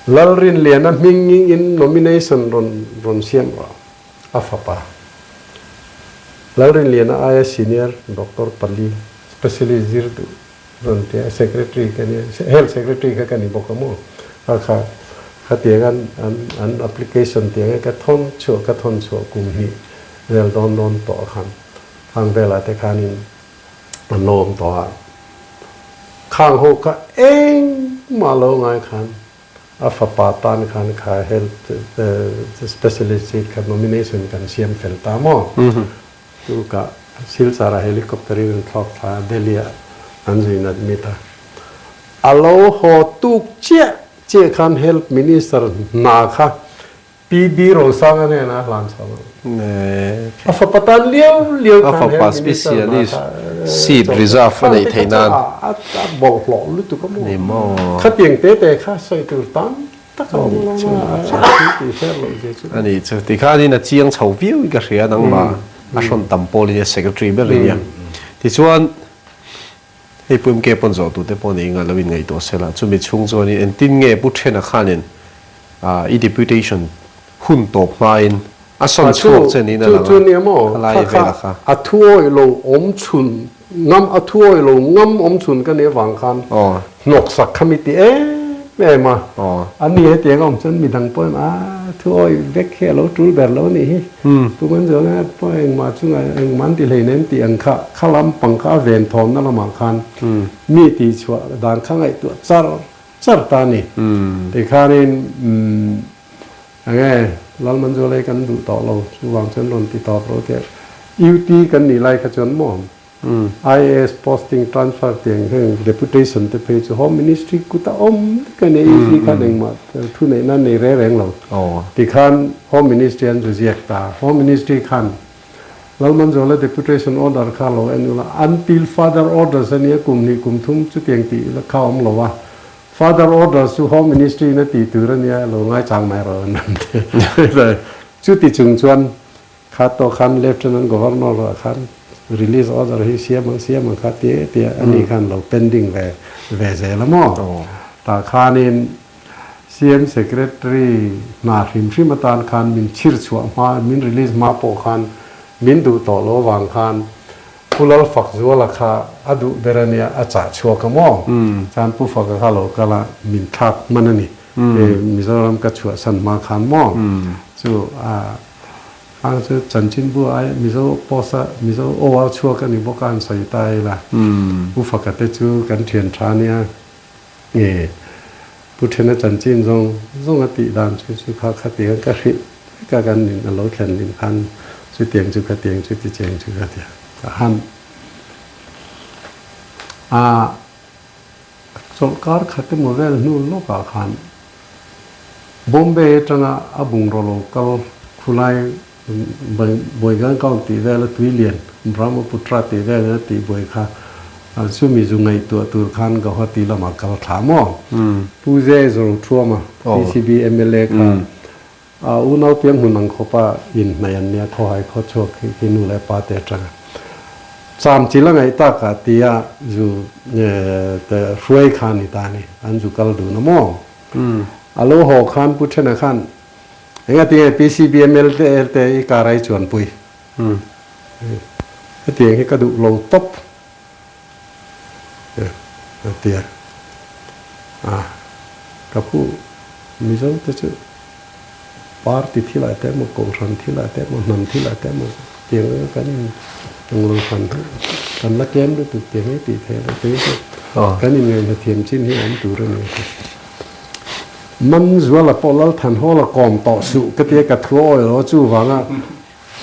Lalrinliana hming in nomination rawn rawn siam rawh a fapa. Lalrinliana aia senior doctor pali specialist zir duh rawn ti a, secretary ka nia, health secretary kha ka ni bawk a maw? Kha kha khatiang an an an application tiang ka thawn chhuah ka thawn chhuah kum hnih vel dawn dawn tawh khan khang velah te khanin an lo awm tawh a. Khang ho kha engmah lo ngai khan A fapa tan khan kha health specialist seat kha nomination kan siam fel ta maw? Chu ka Silchar ah helicopter in an thlawk thla a, Delhi ah an zui in admit a. A lo haw tuk chiah chiah khan health minister hna kha PB Rosanga hnenah a hlan chho ang. A fapa tan liau liau khan health minister hna kha seat reserve a neih theih nan a bawlhhlawh lutuk a maw? Khatiang te te kha sawi tur tam tak a awm lo a, a thil tih hriat loh zia chu. A nih chu, tikhanin a chiang chho viau in ka hria nangmah a hrawn tam pawl in a secretary ber i nia. Tichuan hei Pu MK pawn zawh tute pawh nei nghal lo in ngaihtuah sela, chumi chhung chuanin engtin nge Pu Thena khanin i deputation hun tawp hmain a sawn chhuak che niin a lang a, khalai vela kha. A thuawih lo awm chhun ngam, a thuawih lo ngam awm chhun ka nih avang khan hnawksak kha mi ti em em a, a ni hetiang a awm chuan midang pawhin a thuawih vek hi a lo tul ber lo a nih hi. Tu kan zawh nge pawh engmah chungah engmah an ti hleinem tih ang kha kha lampang kha a ven thawmna lamah khan mi tih chhuah dan kha ngaihtuah char char ta a ni. Tikhanin enge Lalmanzualei kan duh tawh lo chuvang chuan rawn ti tawp rawh tih UT kan nih lai kha chuan maw IAS posting transfer tiang heng deputation te phei chu Home Ministry kut a awm vek a nia EC khan engmah thu neihna an nei reng reng lo. Tikhan Home Ministry an zu ziak ta. Home Ministry khan. Lalmanzuala deputation order kha lo en ula, until further orders a nia kum hnih kum thum chutiang tih kha awm lo a, further orders chu Home Ministry in a tih tur a nia lo ngaichang mai rawh an rawn ti. Chuti chung chuan kha tawh khan Lieutenant Governor ah khan release order hi siam ang siam ang kha tia tia a nih khan lo pending ve ve zel a maw? Tah khanin CM Secretary hna hrim hrim atan khan min chhir chhuah hma, min release hma pawh khan min duh tawh lo avang khan Pu Lalfakzuala kha a duh ber a nia, a chah chhuak a maw? Chuan Pu Faka kha lo kal a, min thlak hman a ni. Mizoram ka chhuahsan hma khan maw? Chu a ang chu chanchinbu ai Mizo post a Mizo aw a chhuak a ni bawk a an sawi ta ila. Pu Faka te chu kan thian tha a nia. Nge Pu Thena chanchin zawng zawng a tih dan chu chu kha kha ti khan ka hrilh vek a kan in a lo thlen lim khan chutiang chu khatiang chu ti cheng chu khatia ka han a chawlhkar khat emaw vel hnu lawkah khan Bombay atanga a bungraw lo kal khulai Boigangaon tih vel a tui lian, Brahmaputra tih vel in a tih buai kha chumi zu ngaihtuah tur khan Gauhati lamah kal thla maw? Pu Ze Zorothuama, PCB mla kha a unau piang hmun ang khawpa inhnaih an nia, khawhai khawchhuak khi khi nu leh pa te atanga cham chil a ngaih takah tia zu te hruai kha ni ta ni, an zu kal dun a maw? A lo haw khan Pu Thena khan Enga tinge PCBML te el te i car a i chuanpui? Hetiang hi ka duh lo tawp a ti a. A, ka pu Mizo te chu party thilah te emaw, kohhran thilah te emaw, hnam thilah te emaw tiang anga kan in ang lo hran hi kan la tlem lutuk tiang hi tih theih loh te hi chu kan inngaihna thiam chin hi a awm tur a ni a ti. Manzuala pawh Lalthanhawla kawm tawh suh ka tia ka thu awi lo chuvanga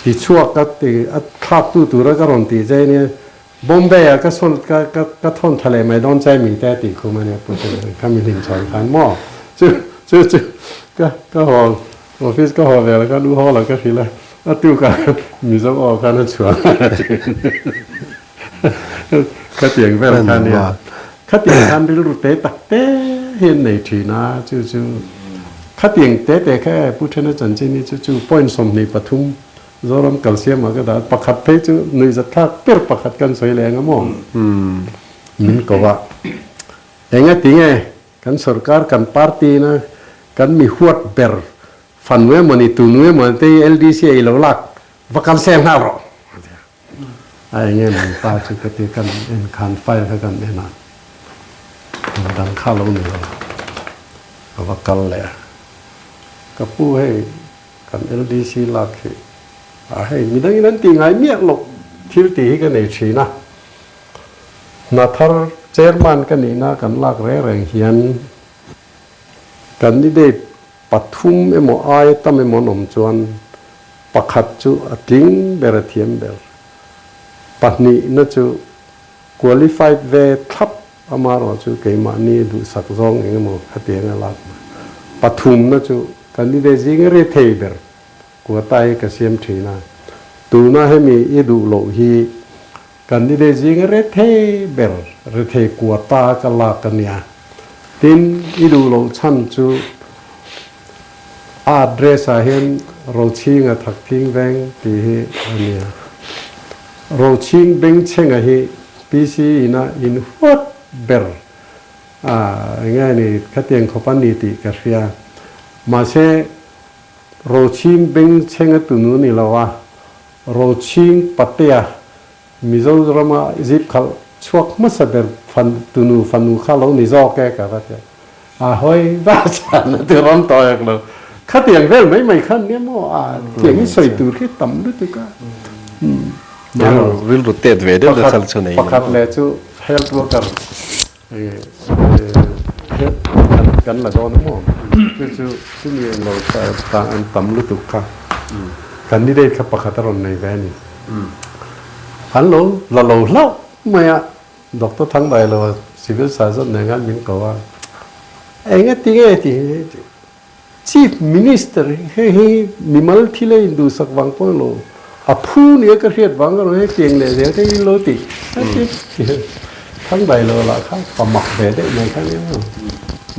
ti chhuak ka ti a thlak tu tura ka rawn tih che nia Bombay ah ka sawn ka ka ka thawn tha leh mai dawn che mi te tih khum ania pu chu kha mi hlim chhawn khan maw chu chu chu ka ka haw office ka haw vel khan u hawla ka hrilh a a tukah Mizo aw khan a chhuah Khatiang vel kha nia. Khatiang khan rilru te tak te hi an nei thin a, chu chu khatiang te te kha e Pu Thena chanchin hi chu chu point 23 Zoram kalsiamah ka dah a, pakhat phei chu nuihzat thlak ber pakhat kan sawi leh ang a maw? Min ko a, engati nge kan sorkar kan party ina kan mi huat ber fanu emawni tunu emawni te hi LDC a ilo lak va kal sel nghal rawh a ti a. A eng em ang pa chu ka ti kan en khan file kha kan en a, dang kha lo ni lo ka va kal leh a, ka pu hei kan LDC lak hi a hei midang in an tih ngai miah loh thil tih hi ka nei thin a, hna thar chairman ka nihna kan lak reng reng hian candidate pathum emaw aia tam emaw an awm chuan pakhat chu a tling ber a thiam ber. Pahnihna chu qualified ve thlap amarawh chu keimahni duhsak zawng eng emaw khatiang a lak mai. Pathumna chu candidate zing a ri thei ber quota hi ka siam thin a, tuna hemi i duh loh hi candidate zing a ri thei ber rethei quota ka lak a nia. Tin, i duh loh chhan chu A address ah hian Rochhinga Thakthing Veng tih hi a ni a. Rochhing Bengchhenga hi PC ina in huat ber a enge ni khatiang khawp a ni tih ka hria. Mahse Rochhing Bengchhenga tunu ni lo a, Rochhing Patea Mizoram a zip khalh chhuak hmasa ber fan tunu fanu kha lo ni zawk e ka va ti a, a hawi va chan a ti rawn tawh ek lo. Khatiang vel mai mai khan nia maw a tiang hi sawi tur khi tam lutuk a. Rilru tet ve deuh deuh kha chu nei. Pakhat leh chu health worker kan la dawn a maw chu chu chumi englo an tam lutuk kha candidate kha pakhat a rawn nei ve a ni. An lo la lo hlauh mai a, Doctor Thangdailo civil surgeon nen khan min ko a, engati nge tih hi Chief Minister hei hi mimal thil a induhsak vang pawh lo. A phu nia ka hriat vang erawh hei tiang leh zel te in lo ti thang dai lo lah kha pa mak ve deuh mai kha nia maw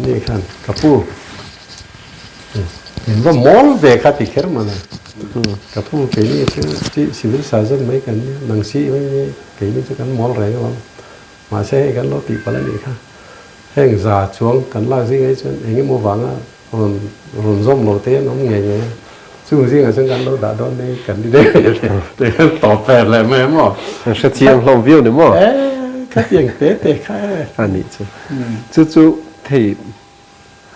ni khan ka pu in va mawl ve kha ti kher mana ka pu keini chu chi civil surgeon mai kan nia nang si mai ni keini chu kan mawl reng alawm mahse hei kan lo tih palh a nih kha heng za chuang kan lak zing ai chuan eng emaw vanga Rawn rawn zawm lo te an awm ngei ngei a, chung zingah chuan kan lo dah dawn nei kan ni deuh ve te te khan tawp ve leh mai maw? An hre chiang hlawm viau ni maw? E, khatiang te te kha e. A nih chu. Chu chu hei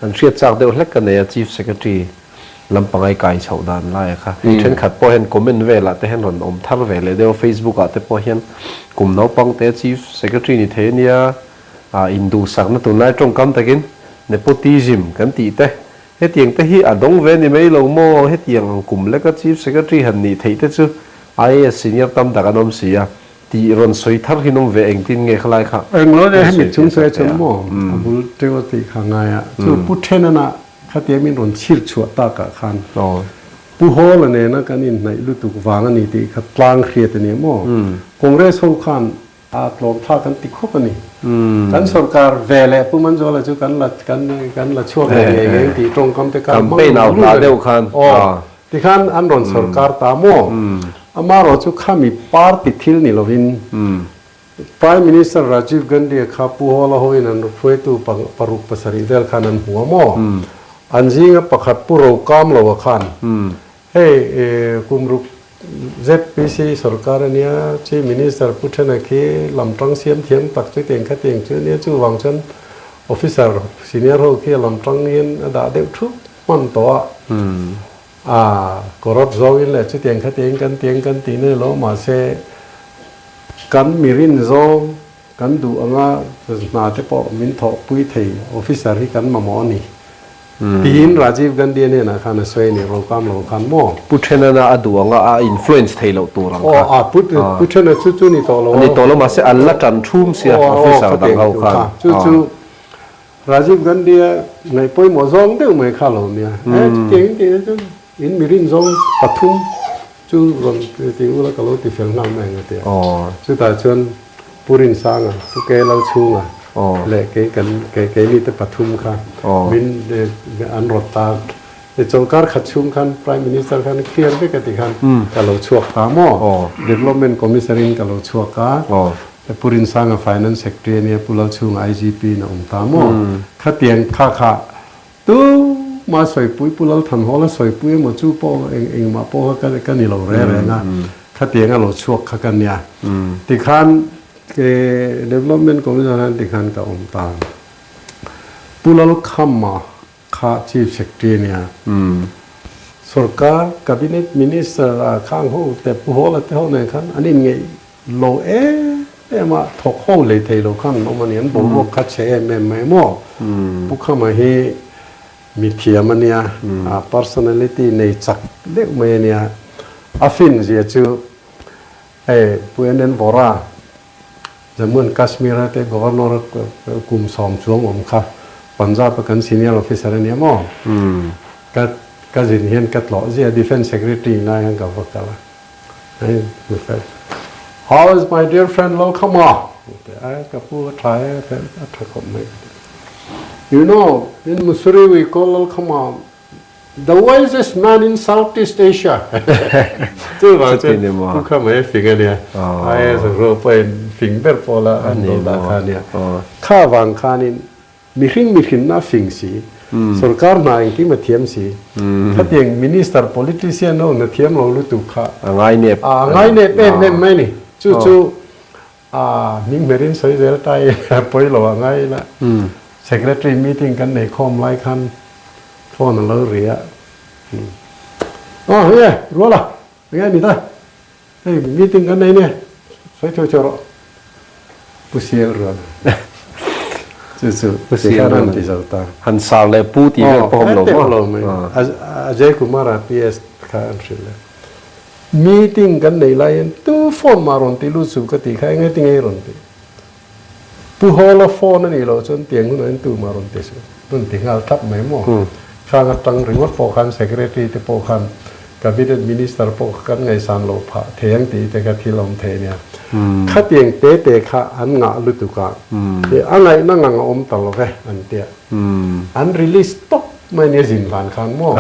han hriat chak deuh hlek ka nei a, Chief Secretary lampangai kai chhoh dan laia kha. Hei thenkhat pawh hian comment velah te hian rawn awm thar ve leh deuh a, Facebook ah te pawh hian kum naupang te Chief Secretary ni thei a nia, A induhsakna tunlai tawngkam takin nepotism kan tih te, hetiang te hi a dawng ve ni mai lo maw? Hetiang ang kum leka Chief Secretary han nih theih te chu IAS senior tam tak an awm si a, tih rawn sawi thar hi an awm ve engtin nge khalai kha Englo leh hemi chung sawi chuan maw a bul teuh a tih kha ngai a, chu Pu Thenana khatia min rawn chhir chhuah takah khan Pu Hawla nena kan inhnaih lutuk vang a ni tih kha tlang hriat a ni maw? Congress ho khan A tlawm thlak kan ti khawp a ni. Kan sorkar ve leh Pu Manzuala chu kan la kan kan la chhuak leh ngei ngei tih tawngkam te kha hmang Campaign au hla deuh khan. Aw tikhan an rawn sorkar ta maw? Amarawh chu khami party thil ni lovin Prime Minister Rajiv Gandhi kha Pu Hawla hoin an hruaitu paruk pasarih vel khan an hmu a maw? An zinga pakhat Pu Rokamloa khan Hei kum ruk ZPC sorkar a nia, Chief Minister Pu Thena khi lam tang siam thiam tak chu tiang kha tiang chu a nia, chuvang chuan officer senior ho khi a lam tang hian a dah deuh thup hman tawh a, a corrupt zawngin leh chutiang kha tiang kan tiang kan tih na lo mahse kan mirin zawng kan duh anga hna te pawh min thawhpui thei officer hi kan mamawh a ni. Tiin Rajiv Gandhi hnenah khan a sawi a ni, Rokam lo khan maw? Pu Thenana a duh anga a influence thei loh tur ang kha. Aw, Pu Thena chu chu ni tawh lo a. Ni tawh lo mahse an la tan thum sia officer dang ho khan. Chu chu Rajiv Gandhi a ngaih pawimawh zawng deuh mai kha lo nia. E chutiang in tih chu in mirin zawng pathum chu rawn ti ula ka lo ti fel nghal mai ang a ti a. Chutah chuan Pu Rinsanga, Pu Ke Lalchhunga leh kei kan keini te pathum kha min an rawt ta. Chawlhkar khat chhung khan Prime Minister khan clear vek a ti khan ka lo chhuak ta maw? Development Commissioner in ka lo chhuak a, Pu Rinsanga Finance Secretary a nia, Pu Lalchhunga IGP in a awm ta maw? Khatiang kha kha Tuma sawipui Pu Lalthanhawla sawipui emaw chu pawh eng engmah pawh kha ka ni lo reng reng a, khatiang a lo chhuak kha ka nia. Tikhan ke Development Commission hian tikhan ka awm ta. Pu Lalkhama kha Chief Secretary a nia. Sorkar Cabinet Minister ah khang ho te Pu Hawla te ho nen khan an inngeih Lo em em a, thawk ho lei thei lo khan an awm a ni, an boruak kha chhe em em mai maw? Pu Khama hi mi thiam a nia, a personality nei chak deuh mai a nia, a fin zia chu hei Pu NN Vora, Jammu and Kashmir a te Governor kum sawm chuang awm kha Punjab a kan senior officer a nia maw? Ka ka zin hian ka tlawh zia Defence Secretary lai hian ka va kal a. How is my dear friend Lalkhama? Ka pu a tha e, a tha khawp mai. You know, in Mussoorie we call Lalkhama the wisest man in Southeast Asia. Chu vang chu pu kha mai fing a nia. Ai ro pawhin fing ber pawh la an lo dah kha a nia. Kha vang khanin Mihring mihrinna fing si, sorkar hna engkim a thiam si, khatiang minister politician ho na thiam lo lutuk kha A ngai nep. A ngai nep em em mai ni. Chu chu a hming hmerin sawi zel ta i pawi lo a ngai ila. Secretary meeting kan nei khawm lai khan phone a lo ri a. Aw hei e, Ruala, enge ni ta? Hei meeting kan nei nia, sawi tho tho rawh. Pu Sial rual. Chu chu Pu Sial rual ti zo ta. Han sar leh pu tih vel pawh awm lo maw? Lo mai. Ajay Kumar a PS kha an hrilh le. Meeting kan nei lai hian tu phone mah rawn ti lut suh ka tih kha enge tinge i rawn ti. Pu Hawla phone a nih loh chuan tiang hunah hian tu mah rawn ti suh. Rawn ti nghal thlap mai maw? Khang atang ringawt pawh khan secretary te pawh khan. Cabinet Minister pawh kha kan ngaihsan loh phah thei ang tih te kha thil awm thei ania. Khatiang te te kha an ngah lutuk a, a ngaihna ngang a awm ta lo ve an tia. An release tawp mai nia zin hlan khan maw?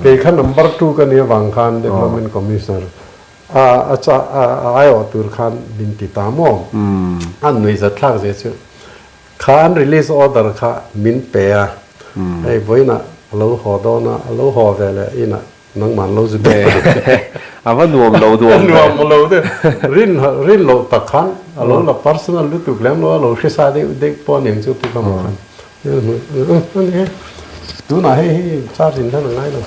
Kei kha number two ka nih avang khan Development Commissioner a a a aiawh tur khan min ti ta maw? An nuihzat thlak zia chu Kha an release order kha min pe a, hei vawiinah a lo haw dawn a, a lo haw ve leh inah nangmah an lo zu be. A va nuam lo duam ve. A nuam lo deuh. Rin rin loh tak khan a lo la personal lutuk lem lo a, lo hrisa deuh deuh pawh a ning chu pu ka hmuh khan. A ni e, tunah hei hi charge in hlan a ngai lo.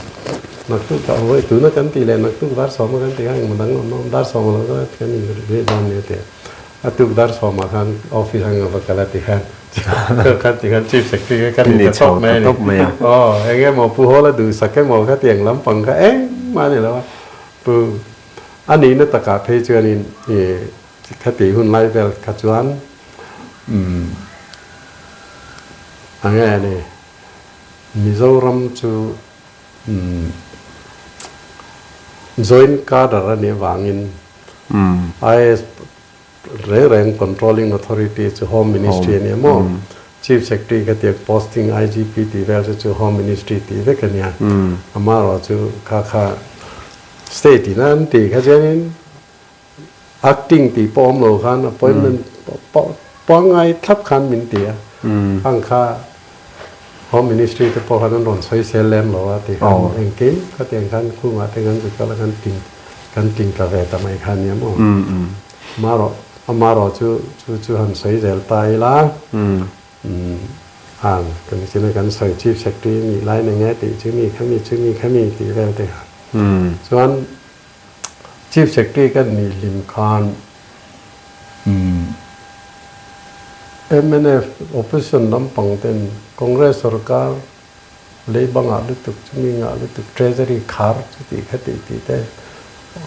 Naktuk ah vawi tuna kan tih leh naktuk dar sawma kan tih khan engmaw dang awm a, dar sawma lo chuan kan inrih dawn nia tih a. A tuk dar sawmah khan office ang va kal a ti khan khan ti khan chief secretary kha ka ni ta tawp mai a ni. Aw eng emaw Pu Hawla duhsak emaw kha tiang lampang kha engmah a ni lo a. Pu a nihna takah phei chuanin i khati hun lai vel kha chuan umm a nge a ni Mizoram chu umm joint cadre a nih avangin IAS reng reng controlling authority chu Home Ministry a nia maw? Chief Secretary kha tiang posting IGP tih vel chu chu Home Ministry tih vek a nia. Amaherawh chu kha kha state in an tih kha chuanin acting tih pawh awm lo khan appointment pangngai thlap khan min ti a. Khang kha Home Ministry te pawh khan an rawn sawi sel lem lo a ti khan engkim khatiang khan khungah te kan zuk kal a kan tin kan tin tla ve ta mai kha a nia maw? Amaherawh amaherawh chu chu chu han sawi zel ta ila ang kan china kan sawi Chief Secretary nih lai na nge tih chu mi khami chu mi khami tih vel te kha chuan Chief Secretary kan nih hlim khan Mnf opposition lampang ten Congress sorkar leiba ngah lutuk chumi ngah lutuk treasury khar chuti khati tih te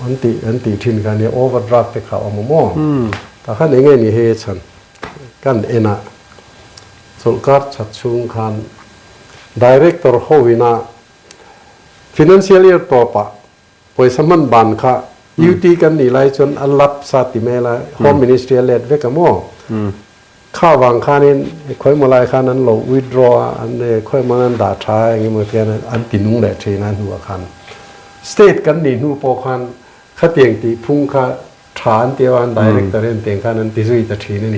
an tih an tih thin kha nia overdraft te kha a awm a maw? Tah khan eng nge ni hei a chhan kan en a chawlhkar that chhung khan director ho ina financial year tawpah Pawisa hman ban kha UT kan nih lai chuan a lapse a ti mai la, Home Ministry a let vek a maw? Kha vang khanin khawimaw lai khan an lo withdraw a, an khawimaw an dah tha a engemaw tian an ti nung leh thin a hnuah khan. State kan nih hnu pawh khan khatiang tih phung kha tha an ti a, an director hian tiang khan an ti zui ta thin a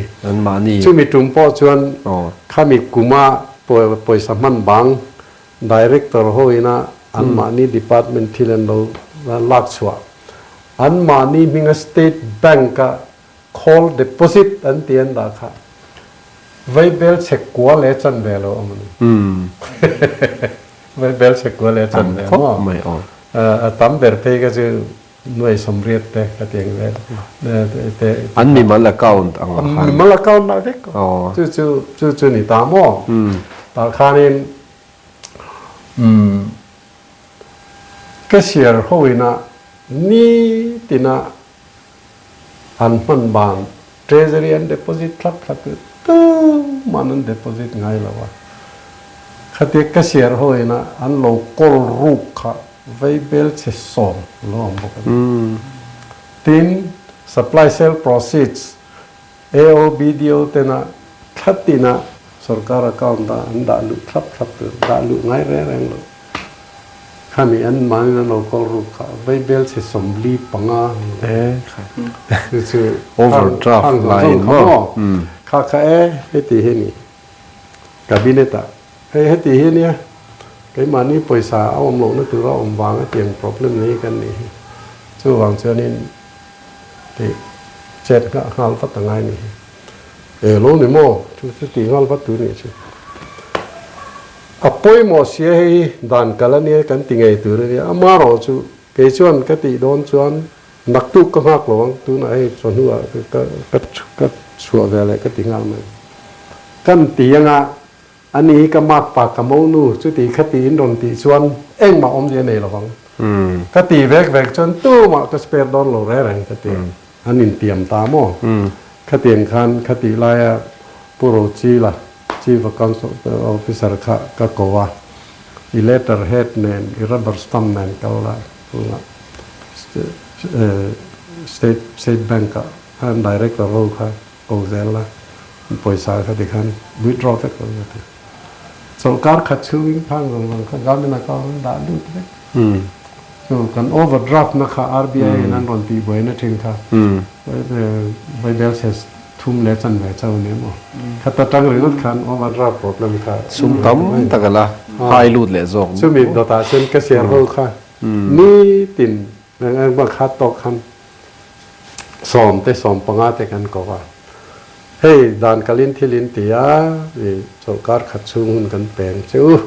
ni. Chumi tum pawh chuan khami kuma pawisa hman bang Director ho ina anmahni department thil an lo lak chhuah. Anmahni hminga State Bank a call deposit an ti an dah kha Vaibel chhek kua leh chan ve lo a maw ni? Vaibel chhek kua leh chan ve maw? A tam ber phei kha chu nuai sawmriat te ka ti ang vel te. An mimal account ang ah khan. Mimal account ah vek. Chu chu chu chu ni ta maw? Tah khanin umm cashier ho ina nitina an hman ban treasury an deposit thlap thlap hi tuman an deposit ngai lo a. Khatia cashier ho ina an lo kawl ruk kha Vaibel chhe sawm lo awm bawk a ni. Tin, supply sale proceeds AOBDO tena thla tina sorkar account a an dah luh thlap thlap tur, dah luh ngai reng reng lo. Khami an mahni an lo kawl ruk kha Vaibel chhe 45 chu chu Overdraft laiin maw? Kha kha e, heti hi a ni. Cabinet ah hei heti hi ania keimahni pawisa a awm lohna tura awm vanga tiang problem nei kan nih hi chuvang chuanin tih chet nghah nghal vat a ngai nih hi e lo ni maw chu chu tih nghal vat tur nih chu a pawimawh sia hei hi dan kal ania kan ti ngei tur ania amaherawh chu kei chuan ka tih dawn chuan naktuk ka nghak lo ang tunah hei chawhnuah ka ka ka chhuah ve leh ka ti nghal mai. Kan ti anga a ni hi ka mak pa ka mo nu chuti kha tiin rawn tih chuan engmah awmzia nei lovang. Ka ti vek vek chuan tumah ka spare dawn lo reng reng ka ti. An intiam ta maw? Khatiang khan khatih laia Pu Rochila Chief Accounts Officer kha ka ko a, i letter head nen i rubber stamp nen kal la. Tunah State State Bank ah khan director ho kha ko zel la, pawisa kha tikhan withdraw vek lo ka ti. Chawlhkar khat chhungin khang zawng zawng kha government account an dah lut vek. Chu kan overdraft na kha RBI in an rawn tih buaina thin kha vaibel chhe thum leh chanve chauh a ni maw? Khata tang ringawt khan overdraft problem kha Sum tam tak a la hai lut leh zawk. Chumi dawtah chuan ka share ho kha Nitin engemaw khat tawk khan 10 te 15 te kan ko a. Hei dan kalin thil in ti a, i chawlhkar khat chhung hun kan peng che u.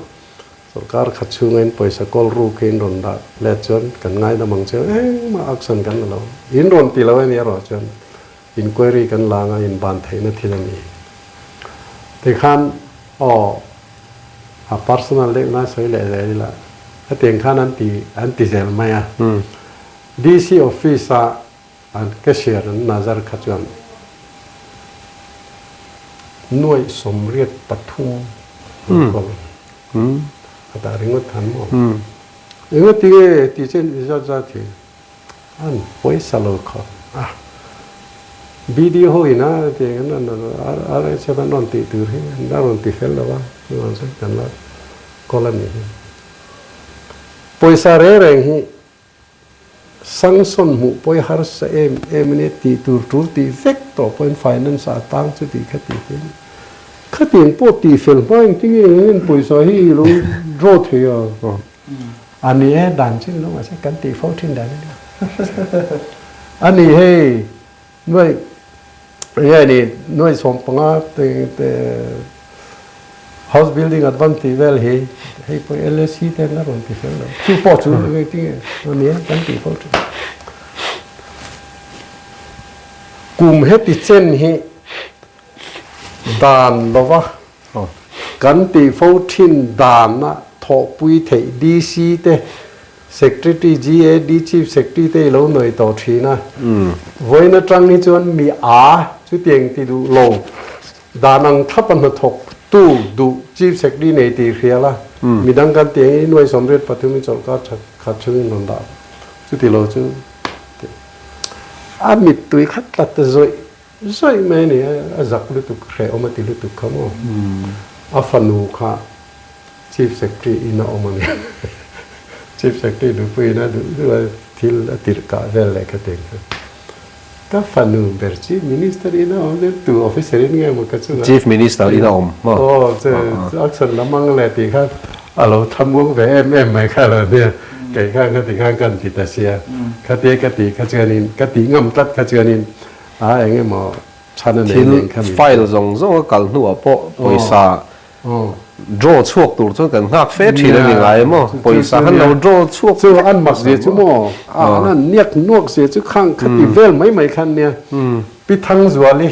Chawlhkar khat chhunga in pawisa kawl ruk hi in rawn dah let chuan kan ngaidam ang che u, engmah action kan la lo. In rawn ti lo ania erawh chuan inquiry kan la anga in ban theihna thil a ni. Tikhan aw. A personal deuh na sawi leh zel ila hetiang khan an ti an ti zel mai a. DC office a an cashier an nazar kha chuan 83 an kawl a dah ringawt khan maw. Engati nge ti chen i zat zat hi an pawisa lo khawp a. BDO ho in a tiang an rawn RHF an rawn tih tur hi an la rawn ti fel lo a, chuvang chuan kan la kawl a nih hi. Pawisa reng reng hi sanction hmuh pawi harsa em em a nia tih tur tul tih vek tawh pawhin finance ah a tang chu tih kha tih theih a ni. Khatiang pawh tih fel hma engtin nge pawisa hi i lo draw thei a? A ni e, dan chu ilo mahse kan tih fo thin dan a ni. A ni hei, nuai nge ni nuai 15 te te house building advance tih vel hi hei pawh LSC te an la rawn ti fel lo. Chu pawh chu nge ti nge a ni e, kan tih fo thin. Kum heti chen hi dan lova Kan tih fo thin dan a thawhpui theih DC te, Secretary, GAD Chief Secretary te i lo nawi tawh thin a. Vawiin atang hi chuan mi a chutiang ti duh lo dan ang thlap a hnathawk tu duh Chief Secretary nei tih hria la, midang kan tih ang i 83 in chawlhkar that khat chungin rawn dah chuti lo chu a mittui khat tlat ta zawih Zawih mai a ni a, a zak lutuk, hrehawm a ti lutuk kha maw? A fanu kha Chief Secretary in a awm a ni. Chief Secretary nupui in a duh duh a thil a tirh kah vel leh kha tiang kha. Ka fanu ber Chief Minister in a awm chuan tu officer in nge maw ka chungah. Chief Minister in a awm maw? Aw, chu action lam ang leh tih kha a lo thlamuang ve em em mai kha lo nia. Kei khan khati khan ka han ti ta sia. Khatia ka tih kha chuanin, ka tih ngam tlat kha chuanin A eng emaw chhan a nei nen kha mi. Thil file zawng zawng a kal hnuah pawh pawisa draw chhuak tur chuan kan nghak fe thin a ni ngai em aw? Pawisa khan lo draw chhuak Chu an mak zia chu maw? A an han niak nuak zia chu khang kha ti vel mai mai khan nia. Pi Thangzuali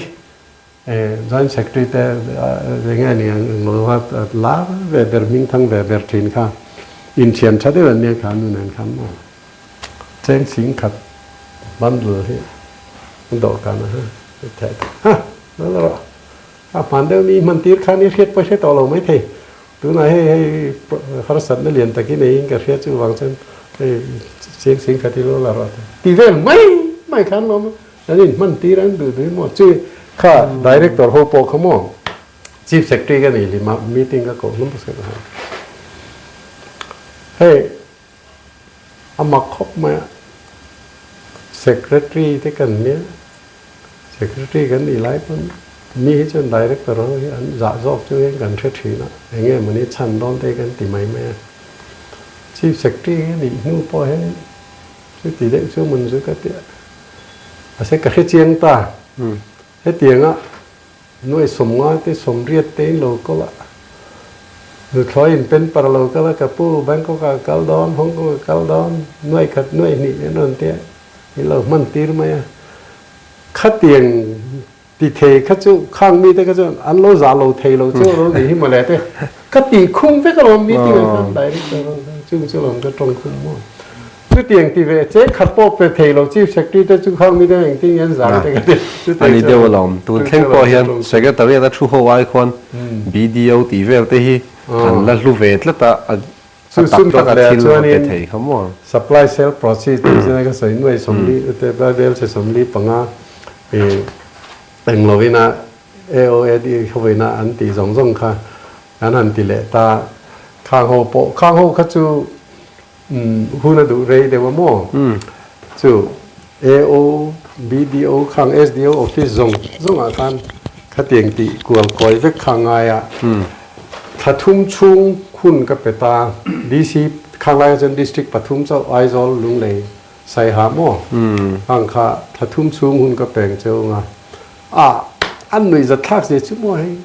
Joint Secretary te eng nge ni ang lo la ve ber hming thang ve ber thin kha inthian tha deuh an nia kha nu nen khan maw? Cheng sing khat bundle hi dawhkan a ha theh ha la la rawh a hman deuh ni hman tir khan i hriat pawh i hre tawh lo mai thei tunah hei hei harsatna lian tak hi neiin ka hria chu vang chuan hei cheng sing khat hi lo la rawh ti vel mai mai khan lawm a an in hman tir an duh duh maw chu kha director ho pawh kha maw chief secretary ka nih hlima meeting ka koh hlum pasal hei A mak khawp mai a, Secretary te kan nia, Secretary kan nih lai pawn mi hi chuan Director ho hi an zah zawk chu hian kan hre thin a, eng nge mawni chhan dawn te kan ti mai mai a. Chief Secretary hi nih hnu pawh hian chuti deuh chu mun chu ka ti a, mahse ka hre chiang ta. Hetianga 50 te 80 te in lo kawl a, nuthlawi in pen par lo kal a, ka pu Bangkok ah ka kal dawn, Hong Kong ah ka kal dawn, 1000 2,000 an rawn ti a, in lo hman tir mai a. Khatiang ti thei kha chu khang mite kha chuan an lo zah lo thei lo chu alo nih hi mawle te ka tih khum vek alawm meeting ah khan director chung chu alawm ka tawng khum maw. Chutiang ti ve che khat pawh pe thei lo Chief Secretary te chu khang mite engtin nge an zang te ka ti. A ni deuh alawm. Tun thleng pawh hian Secretariat a thu ho ai khuan BDO tih vel te hi an la hlu ve tlat a. Chu A tak sum tak dawt a leh ah thil chuan pe in thei kha maw? Supply sale proceed tih chu ka sawi nuai 40 te bel che 45 ih eng lo in a AOAD khawina an tih zawng zawng kha an han ti leh ta. Khang ho pawh khang ho kha chu hun a duh rei deuh a maw? Chu AO, BDO khang SDO office zawng zawng ah khan khatiang tih kual kawi vek kha ngai a. Thla thum chhung hun ka pe ta. DC khang lai ah chuan district pathum chauh Aizawl, Lunglei, Saiha maw? Khang kha thla thum chhung hun ka peng cheu anga a an nuih zat thlak zia chu maw hei.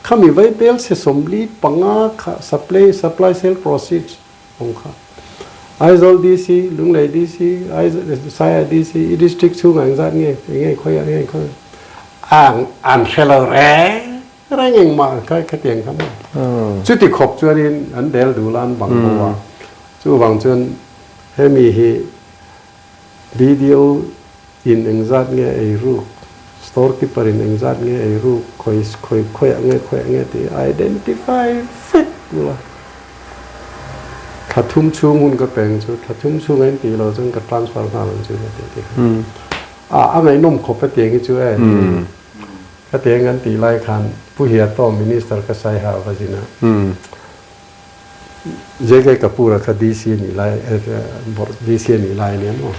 Khami vaibel chhe 45 kha supply supply sale proceeds awm kha. Aizawl DC, Lunglei DC, Saia DC, i district chhungah engzat nge, eng nge khawiah nge khawiah ang an hre lo reng reng engmah kha khatiang kha maw. Chuti khawp chuanin an del dul a an bang bo a. Chuvang chuan hemi hi BDO In engzat nge ei ruk, store keeper in engzat nge ei ruk, khawi khawi khawiah nge khawiah nge tih identify vek ula. Thla thum chhung hun ka peng chu thla thum chhung a intih lo chuan ka transfer nghal ang chu ka ti ti kha. A a ngaihnawm khawp a tiang hi chu e. Khatiang an tih lai khan Pu Hiato Minister ka sai ha va zin a. JK Kapoor-a kha DC a nih lai DC a nih lai a nia maw?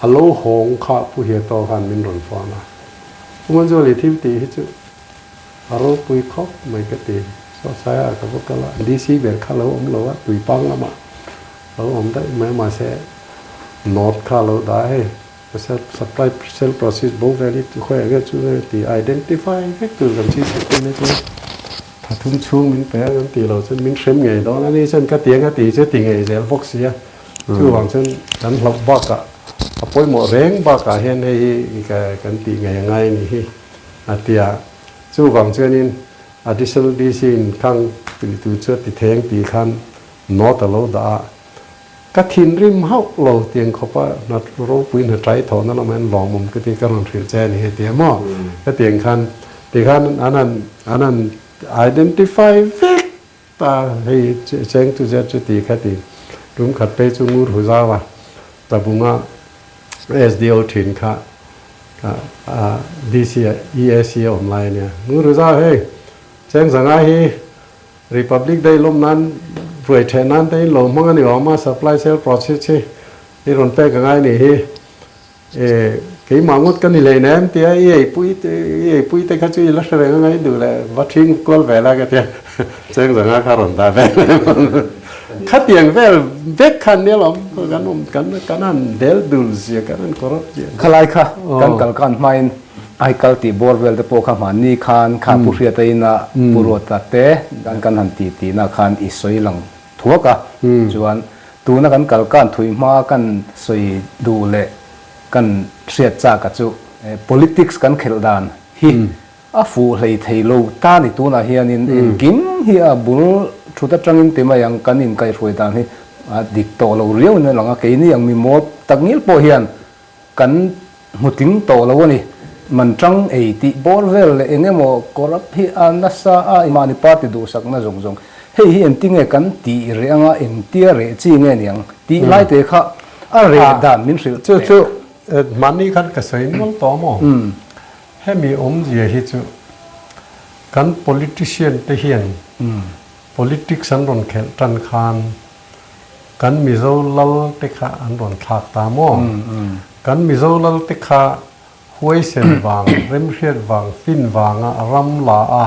A lo hawng kha Pu Hiato khan min rawn phone a, Pu Manzuali thil tih hi chu a ropui khawp mai ka ti. Sawhsaia ka va kal a, DC ber kha lo awm lo a, Tuipang lamah lo awm daih mai a, mahse note kha a lo dah a hei, supply sale process bo vel hi khawiah nge chu nge tih identify vek tur kan chhi chhe thin a chuan tha thum chhung min pe a kan tih loh chuan min hrem ngei dawn a ni chuan ka tiang a tih chu ti ngei zel bawk si a chuvang chuan kan hlauh bakah a pawimawh reng bakah hian hei hi kan tih ngei a ngai a nih hi a ti a chuvang chuanin additional DC in khang tu chu a ti theng tih khan note a lo dah a. Ka thinrim hauh lo tiang khawpa hna ropui hna tlai thawhna lamah hian lawmawm ka ti ka rawn hrilh che a ni hei ti a maw? Ka tiang khan tikhan an han an han identify vek ta hei cheng chu zet chu ti kha ti tum khat phei chu ngur hu zau a tabunga SDO thin kha DC ah EAC a awm lai a nia ngur hu zau hei cheng zanga hi Republic Day lawm nan ruai theh nan te in lo hmang a ni awm a, supply sale proceeds hi i rawn pek a ngai nih hi. E, keimah ngawt ka ni hlei nem tia i eipui te i eipui te kha chu i la hre reng a ngai duh leh va thing kual ve la ka tia cheng zanga kha rawn dah ve khatiang vel vek khan nia lawm kan awm kan kan han del dul zia kan han corrupt zia. Khalai kha kan kal kan hmain Aikal tih bawr vel te pawh kha hmanni khan kha Pu Hriata ina Pu Ruata te an kan han ti tihna khan i sawi lang thuak a, chuan tuna kan kal kan thui hma kan sawi duh leh kan hriat chak a chu politics kan khelh dan hi a fuh hlei thei lo ta ni tunah hianin engkim hi a bul thut atangin ti mai ang kan inkaihhruai dan hi a dik tawh lo riau in a lang a, keini ang mi mawl tak ngil pawh hian Kan hmu tling tawh lo a ni. Man tang ei tih bawr vel leh eng emaw corrupt hi a nasa a, mahni party duhsakna zawng zawng. Hei hi engtinge kan tih reh anga engtia reh chi nge niang tih lai te kha a reh dan min hrilh Chu chu mahni khan ka sawi nual tawh maw? Hemi awmzia hi chu kan politician te hian politics an rawn khelh tan khan Kan Mizo lal te kha an rawn thlak ta maw? Kan Mizo lal te kha huaisen vang, remhriat vang, fin vanga a ram la a,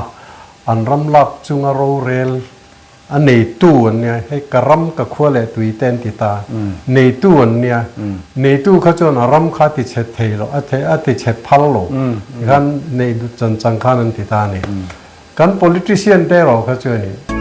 an ram lak chunga rorel a neitu an nia. Hei ka ram ka khua leh tui te an ti ta. Neitu an nia. Neitu kha chuan a ram kha a ti chhe thei lo, a a ti chhe phal lo. Tikhan nei chan chang khan an ti ta a ni. Kan politician te erawh kha chuanin.